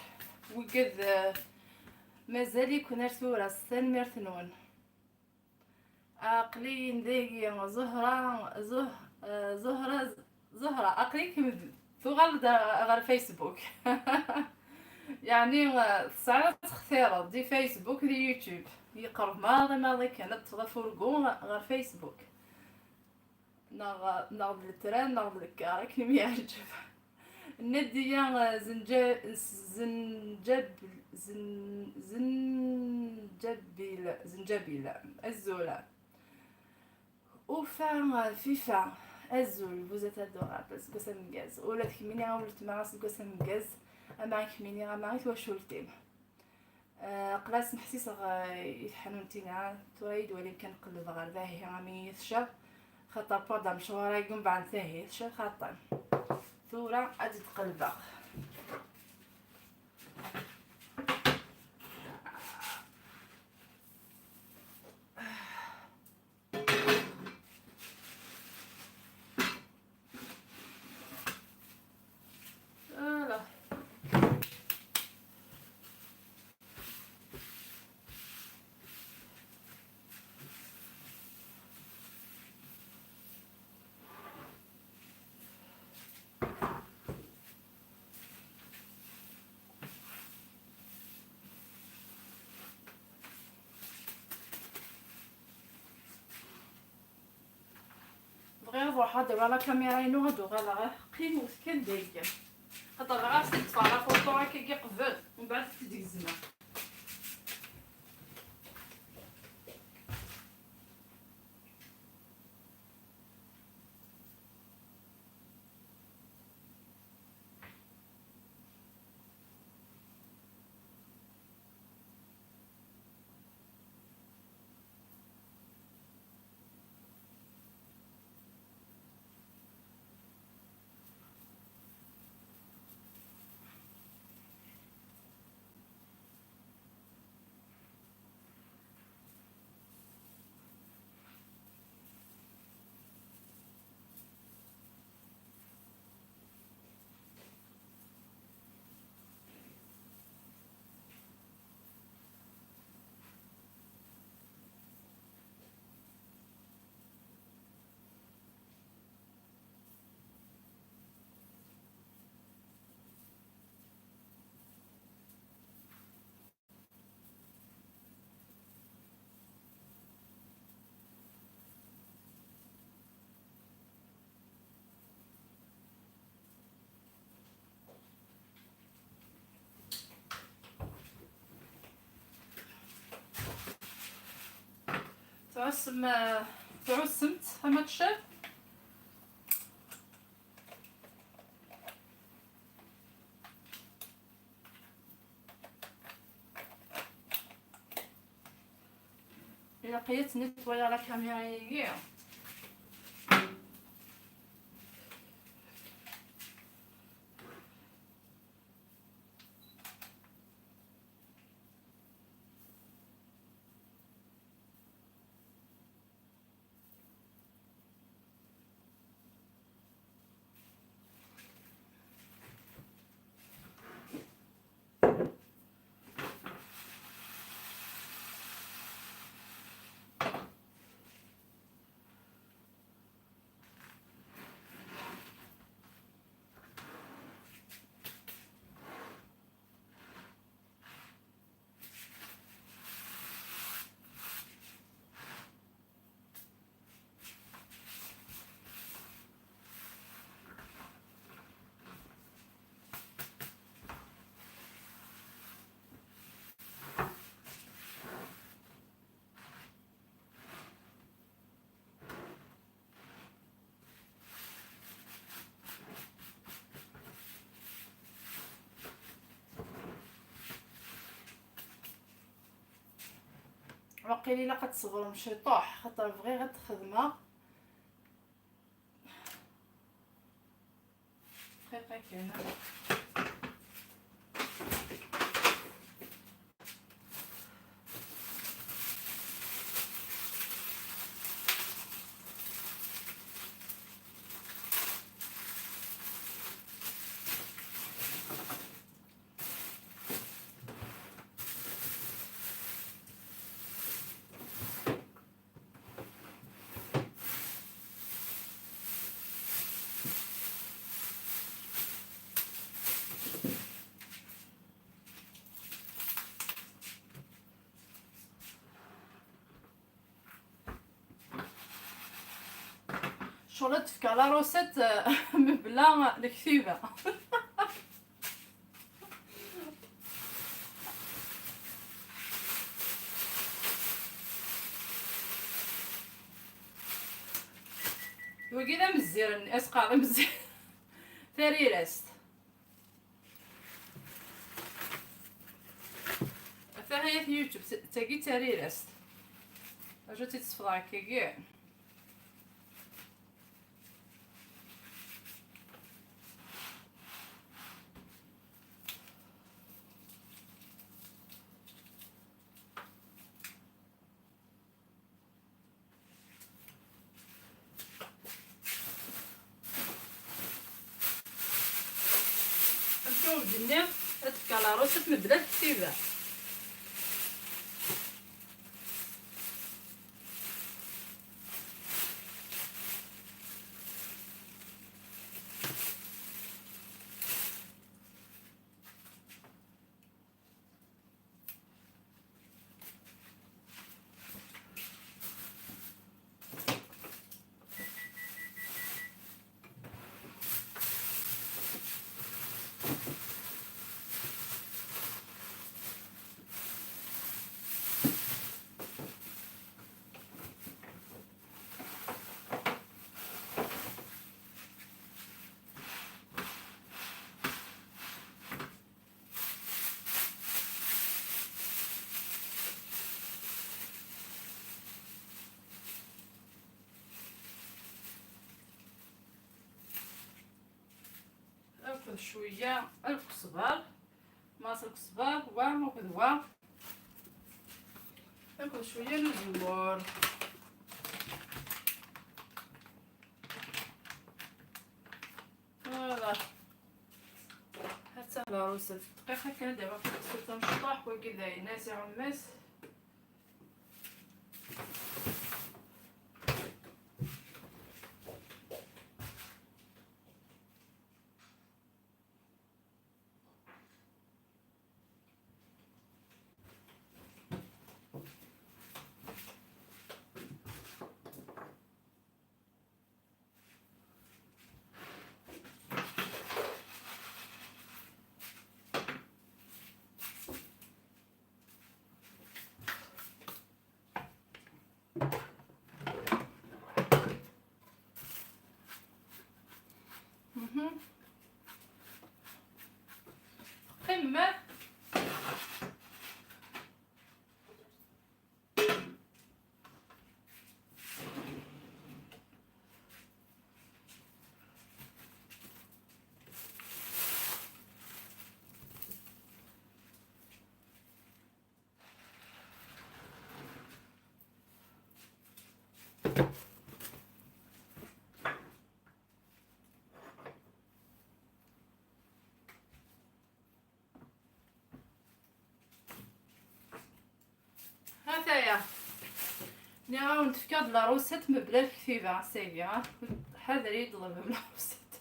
wigad, eh, mazal-iken ar tura, s tanemmirt-nwen. Aql-iyi dagi, Zuhra, Zuh-, eh, Zuhra, Zuhra, aql-ikem d-, tuɣal-d ɣer Facebook. Yeɛni, eh, tesɛiḍ ad textireḍ di Facebook, di YouTube. Yeqreb maḍi, maḍi kan ad teṭṭfeḍ afurgu ɣer Facebook. Neɣ, neɣ d letran, neɣ d lkar, akken i m-yeɛǧeb. Nadiya, eh, Zenja-, Zenjab-, Zen-, Zenjabil, Zenjabil, azul. Ufa, eh, Fifa, azul, vous êtes adorables, aseggas ameggaz. Ula d kemmini a weltma, aseggas ameggaz, ama i kemmini, ama i twacult-im. Eh, aql-as neḥsiseɣ, eh, i tḥanunt-ina, tura i d-walin kan qellbeɣ ɣer dahi, ami tecceḍ, xaṭer pas d amecwar-agi, mbeɛd tahi tecceḍ xaṭer. Tura ad d-qellbeɣ. Voilà. Ruḥ ad d-awiɣ la caméra-inu, ad d-uɣaleɣ. Qqimet kan dagi. Xaṭer bɣiɣ ad s-id-ṭṭfeɣ la photo akkagi qbel, mbeɛd ad t-id-gezmeɣ. Tɛussem, tɛussemt ama tcab? Ilaq-iyi ad tnitwayeɣ la caméra-agi. Waqil ilaq ad tṣebrem ciṭuḥ, xaṭer bɣiɣ ad t-xedmeɣ. دقيقة كاملة. Ccɣel ad d-fkeɣ la recette, euh, mebla lektiba. Wagi d amezzir-nni, asqar amezzir. Tarirest. Ata hayat YouTube, t-, tagi d tarirest. Acu ad tt-id-sefḍeɣ akkagi? Amek ur d-nniɣ, ad tefk la recette mebla lektiba. Cwiya lkesber, maṣ lkesber, wa akked wa, akked cwiya n uzemmur. Voilà. Hatta la recette. Dqiqa kan ad d-awiɣ taqessult amecṭuḥ, wagi d ayen as iɛummet. Mhm. Qqimet. Hataya. Nniɣ-awen-d fkiɣ-d la recette mebla lektiba, ass-agi, ha? Ḥader i yi-d-ḍelbem la recette.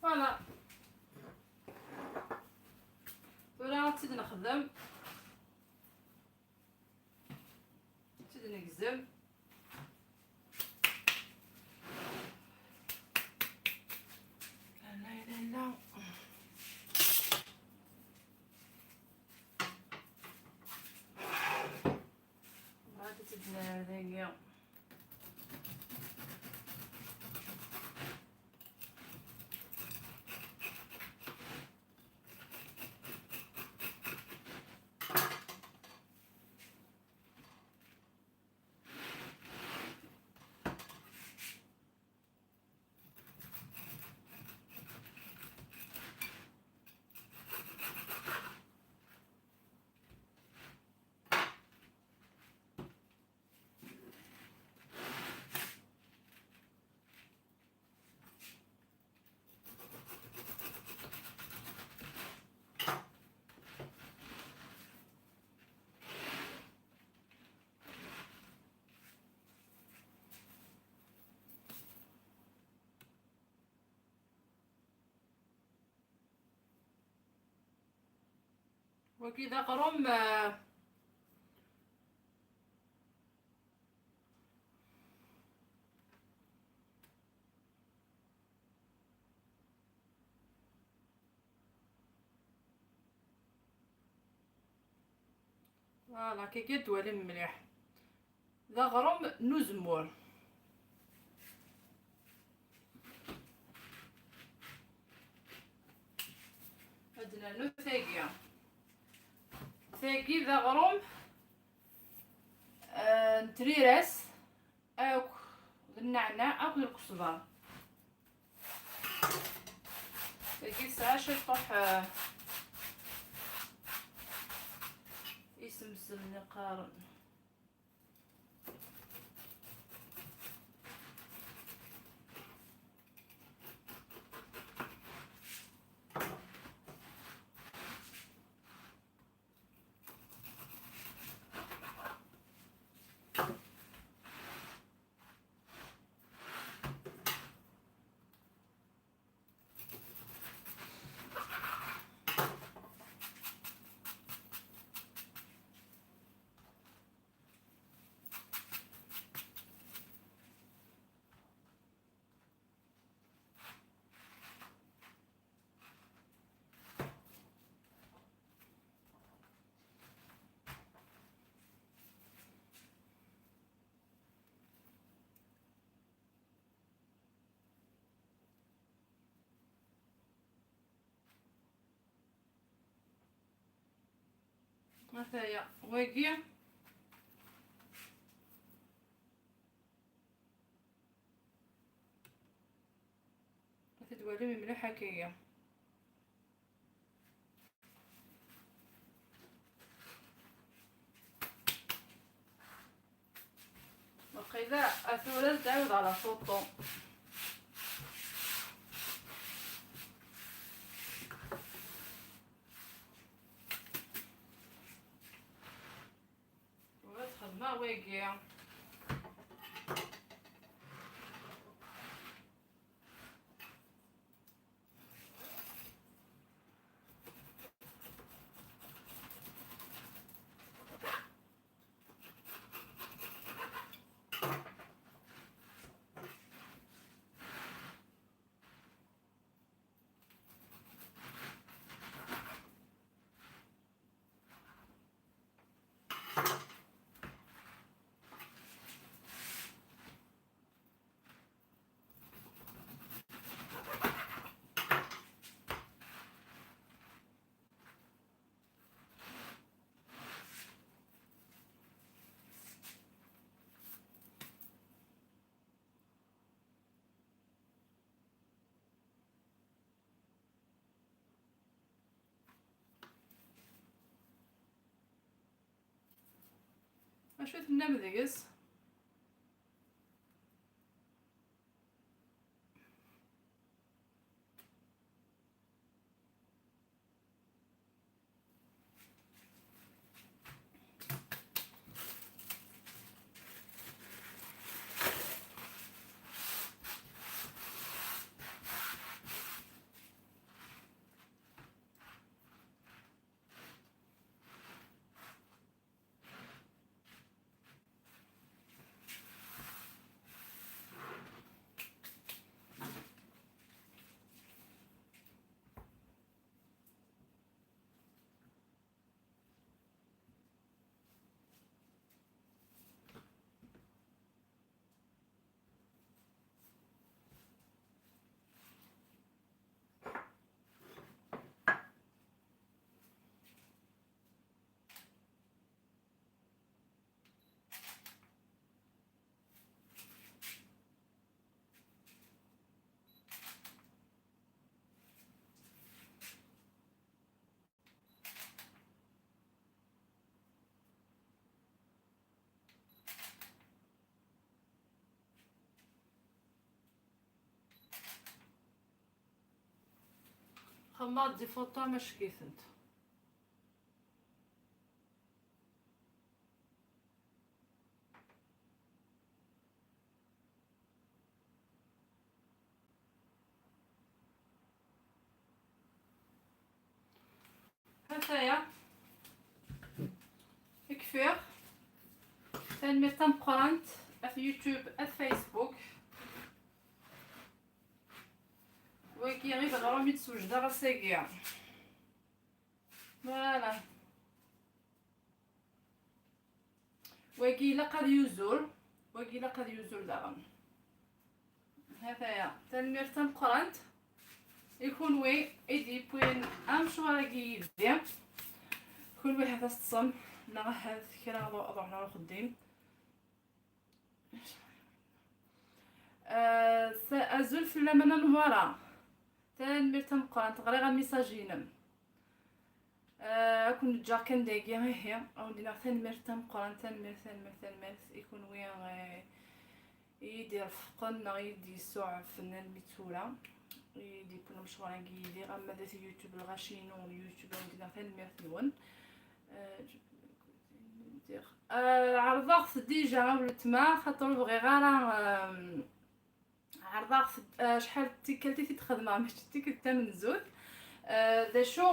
Voilà. Tura ad tt-id-nexdem. Ad tt-id-negzem. La, la, la, la. Mbeɛd ad tt-id-nerr dagi. Wagi d aɣrum, ah, Voilà, kiki ad twalim mliḥ. D aɣrum n uzemmur. Ad nernu tagi. Tagi d aɣrum, eh, n triras akk d nneɛneɛ akk d lkesber. Tagi tesɛa ciṭuḥ, eh, isemsel i qqaren. Ataya wagi. Ad t-id-walim mliḥ akkagi. Waqila tura ad tɛawed ɣer la photo. Tura ad xedmeɣ wagi. Acu tennam deg-s? Xemmeɣ-d di foto ma cek-itent. Hataya. I kfiɣ. Tanemmirt tameqqrant, at YouTube, at Facebook. Wagi i d aɣrum i d-swejdeɣ ass-agi. Voilà. Wagi ilaq ad yuzur, wagi ilaq ad yuzur daɣen. Hataya, tanemmirt tameqqrant i kunwi i d-yewwin amecwar-agi yid-i. Kunwi ahat ad teṭṭsem, neɣ ahat kra ad, ad ruḥen ɣer uxeddim. Ah, sa-, azul fell-am a Nna Newwara. Tanemmirt tameqqrant, ɣriɣ amisaj-inem. Ah, ad ken-ǧǧeɣ kan dagi, ihi, ad wen-d-iniɣ tanemmirt tameqqrant, tanemmirt, tanemmirt, tanemmirt i kunwi, eh, i yi-d-irefqen neɣ i yi-d-yessuɛfen almi d tura, i yi-d-yewwin amecwar-agi yid-i, ama d at YouTube, lɣaci-inu n YouTube, ad wen-d-iniɣ tanemmirt-nwen. Eh, diɣ, eh, ɛerḍeɣ-t déjà a weltma, xaṭer ur bɣiɣ ara, eh, ɛerḍeɣ-t, eh, acḥal d tikkelt i t-id-xedmeɣ, mačči d tikkelt tamenzut. Eh, d acu,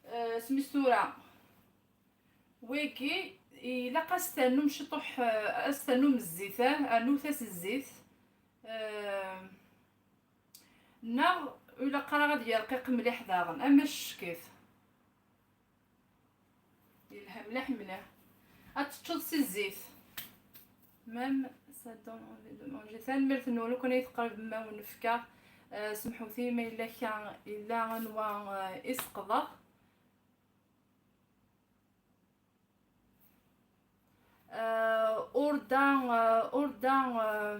eh, smis tura, wigi ilaq ad s-ternum ciṭuḥ, eh, ad s-ternum zzit, eh, rnut-as zzit. Eh, neɣ ur ilaq ara ad yerqiq mliḥ daɣen, ama ccek-it. Yelha mliḥ mliḥ. Ad teččeḍ si zzit. Même ça donne envie de manger. Tanemmirt-nwen, lukan ay teqribem ma wen-fkeɣ, eh, semḥut-iyi ma yella kra, yella anwa, eh, i seqḍeɣ. Ah, ur da, ah, ur da, ah,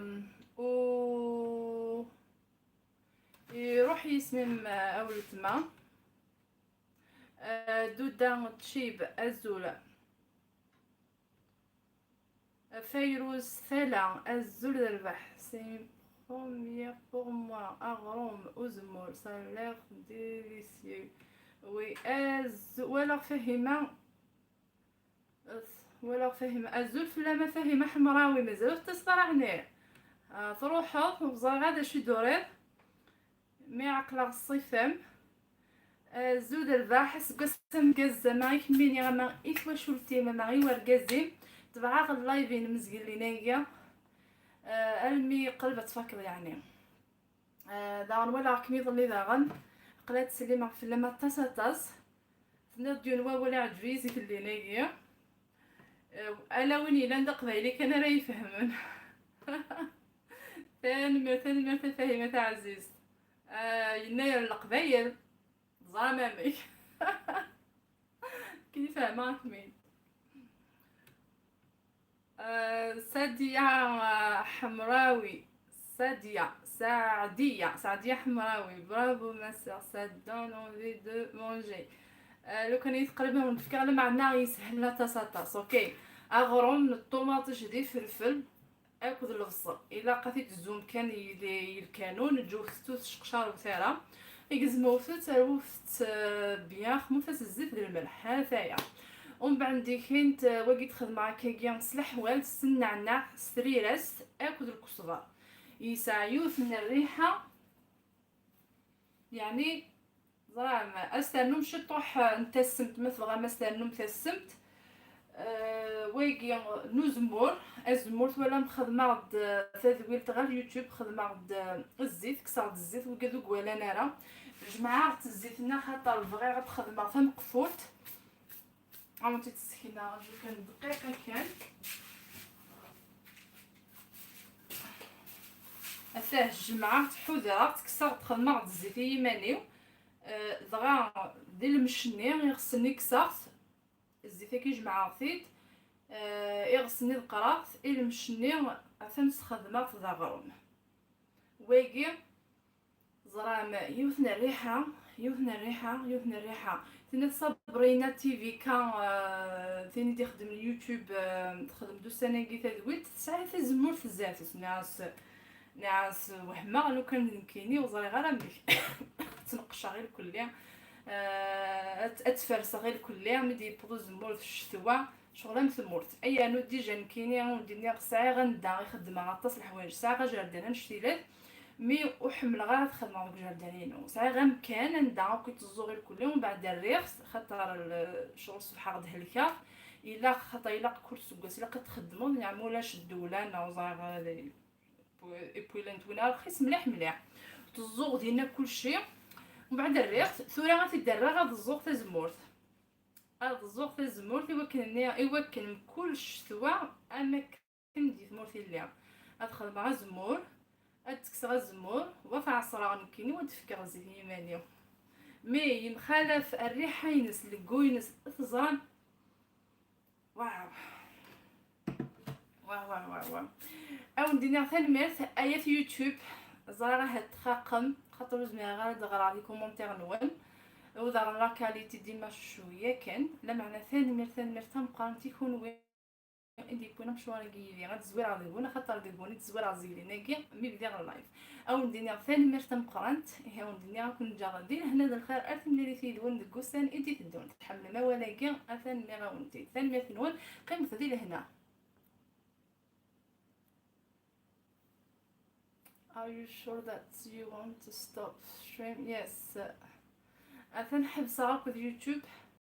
u iruḥ yisem-im, ah, a weltma. Ah, Duda Tcib, azul. Fayruz Tala, azul d rrbeḥ. C'est une première pour moi. Aɣrum, uzemmur, ça a l'air délicieux. Oui, azul, walaɣ Fahima. Walaɣ Fahima. Azul fell-am a Fahima Ḥemrawi, mazal ur teṭṭiseḍ ara ɛni? Ah, truḥeḍ, ur ẓriɣ ara d acu i d-turiḍ. Mi ɛeqleɣ ṣṣif-am. Azul d rrbeḥ, aseggas ameggaz ama i kemmini, ama i twacult-im, ama i wergaz-im. Tebɛeɣ live-inem zgellin-agi, eh, almi qrib ad tfakeḍ yeɛni. Eh, daɣen walaɣ-kem iḍelli daɣen. Aql-aɣ ttsellimeɣ fell-am aṭas, aṭas. Tenniḍ-d yiwen wawal iɛǧeb-iyi zgellin-agi. Eh, ala win yellan d aqbayli kan ara ifehmen. Tanemmirt, tanemmirt a Fahima taɛzizt. Ah, yennayer n Leqbayel, teẓram amek. Akken i fehmeɣ akmin. Ah, Sadia, ah, Ḥemrawi. Sadia, Saɛdiya, Saɛdiya Ḥemrawi. Bravo, ma sœur, ça donne envie de manger. Ah, lukan i teqrib ad wen-d-fkeɣ, lameɛna yeshel aṭas, aṭas. Ok. Aɣrum n ṭumaṭic d ifelfel akked lebṣel. Ilaq ad t-id-tzum kan i, i lkanun, ǧǧut-t ur tceqcaret ara. Igezmewt-t, rwut-t, eh, bien, xmut-as zzit d lmelḥ. Ha-t-aya. Umbeɛd ndikint, eh, wagi d-xedmeɣ akkagi s leḥwal, s nneɛneɛ, s trirast akked lkesber. Yesɛa yiwet n rriḥa, yeɛni, ẓram, ad s-ternum ciṭuḥ n tassemt, ma tebɣam ad s-ternum tassemt. Eh, wagi n uzemmur, azemmur twalam xedmeɣ-d, eh, tadwilt ɣer YouTube, xedmeɣ-d, eh, zzit, kkseɣ-d zzit, wigad ur gwalan ara. Jemɛeɣ-d zzit-nni axaṭer bɣiɣ ad xedmeɣ tameqfult. Ad wen-tt-id-ssekneɣ, aju kan dqiqa kan. Atah, jemɛeɣ-tt, ḥudreɣ-tt, kkseɣ-d, xedmeɣ-d zzit i yiman-iw. Eh, dɣa di lmec-nni iɣes-nni kkseɣ-t, zzit-agi jemɛeɣ-t-id. Eh, iɣes-nni ḍeqqreɣ-t, i lmec-nni atan sxedmeɣ-t d aɣrum. Wagi, ẓram, yiwet n rriḥa, yiwet n rriḥa, yiwet n rriḥa. Tenniḍ Sabrina T V K, eh, tin i d-ixeddmen YouTube, eh, texdem-d ussan-agi tadwilt, tesɛa tazemmurt zdat-s, nniɣ-as, nniɣ-as wehmeɣ, lukan d nekkini ur ẓriɣ ara amek. Ad tneqqceɣ i lkulli, eh, ad, ad tferseɣ i lkulli, mi d-yewweḍ uzemmur d ccetwa, ccɣel am tmurt. Ay rnu dija nekkini, ur d-nniɣ sɛiɣ anda i xeddmeɣ aṭas leḥwayeǧ, sɛiɣ ajerdan annect-ilat, mi ur ḥemmleɣ ara ad xedmeɣ deg ujerdan-inu. Sɛiɣ amkan anda akk i tteẓẓuɣ i lkulli, umbeɛd rriɣ-t, xaṭer l-, ccɣel ṣebḥeɣ-d helkeɣ. Ilaq, xaṭer ilaq kul seggas, ilaq ad txeddmeḍ, neɣ ma ulac ddewla, neɣ ur ẓriɣ ara d-, ipwilen n twina rxis mliḥ, mliḥ. Tteẓẓuɣ dinna kulci, umbeɛd rriɣ-t, tura ad t-id-rreɣ ad ẓẓuɣ tazemmurt. Ad ẓẓuɣ tazemmurt i wakken nni, i wakken mkul ccetwa, am akken di tmurt i lliɣ. Ad xedmeɣ azemmur, ad d-kkseɣ azemmur, wa t-ɛeṣreɣ nekkini, wa d-fkeɣ zzit i yiman-iw. Mi yemxalaf rriḥa-ines, leggu-ines, teẓram. Waw. Waw, waw, waw, waw. Ad wen-d-iniɣ tanemmirt, ayat YouTube. Ẓriɣ ahat txaqem, xaṭer ur zmireɣ ara ad ɣreɣ les commentaires-nwen. U daɣen la qualité dima cwiya kan. Lameɛna tanemmirt, tanemmirt tameqqrant i kunwi i d-yewwin amecwar-agi yid-i. Ad zwireɣ deg-wen, axaṭer deg-wen i d-zwireɣ zgelin-agi mi bdiɣ live. Ad wen-d-iniɣ tanemmirt tameqqrant, ihi ad wen-d-iniɣ ad ken-ǧǧeɣ di lehna d lxir, ar timlilit yid-wen deg ussan i d-iteddun. Tḥemmlem awal-agi, atan nniɣ-awen-t-id. Tanemmirt-nwen, qqimet di lehna. Are you sure that you want to stop stream? Yes. Atan ḥebseɣ akked YouTube.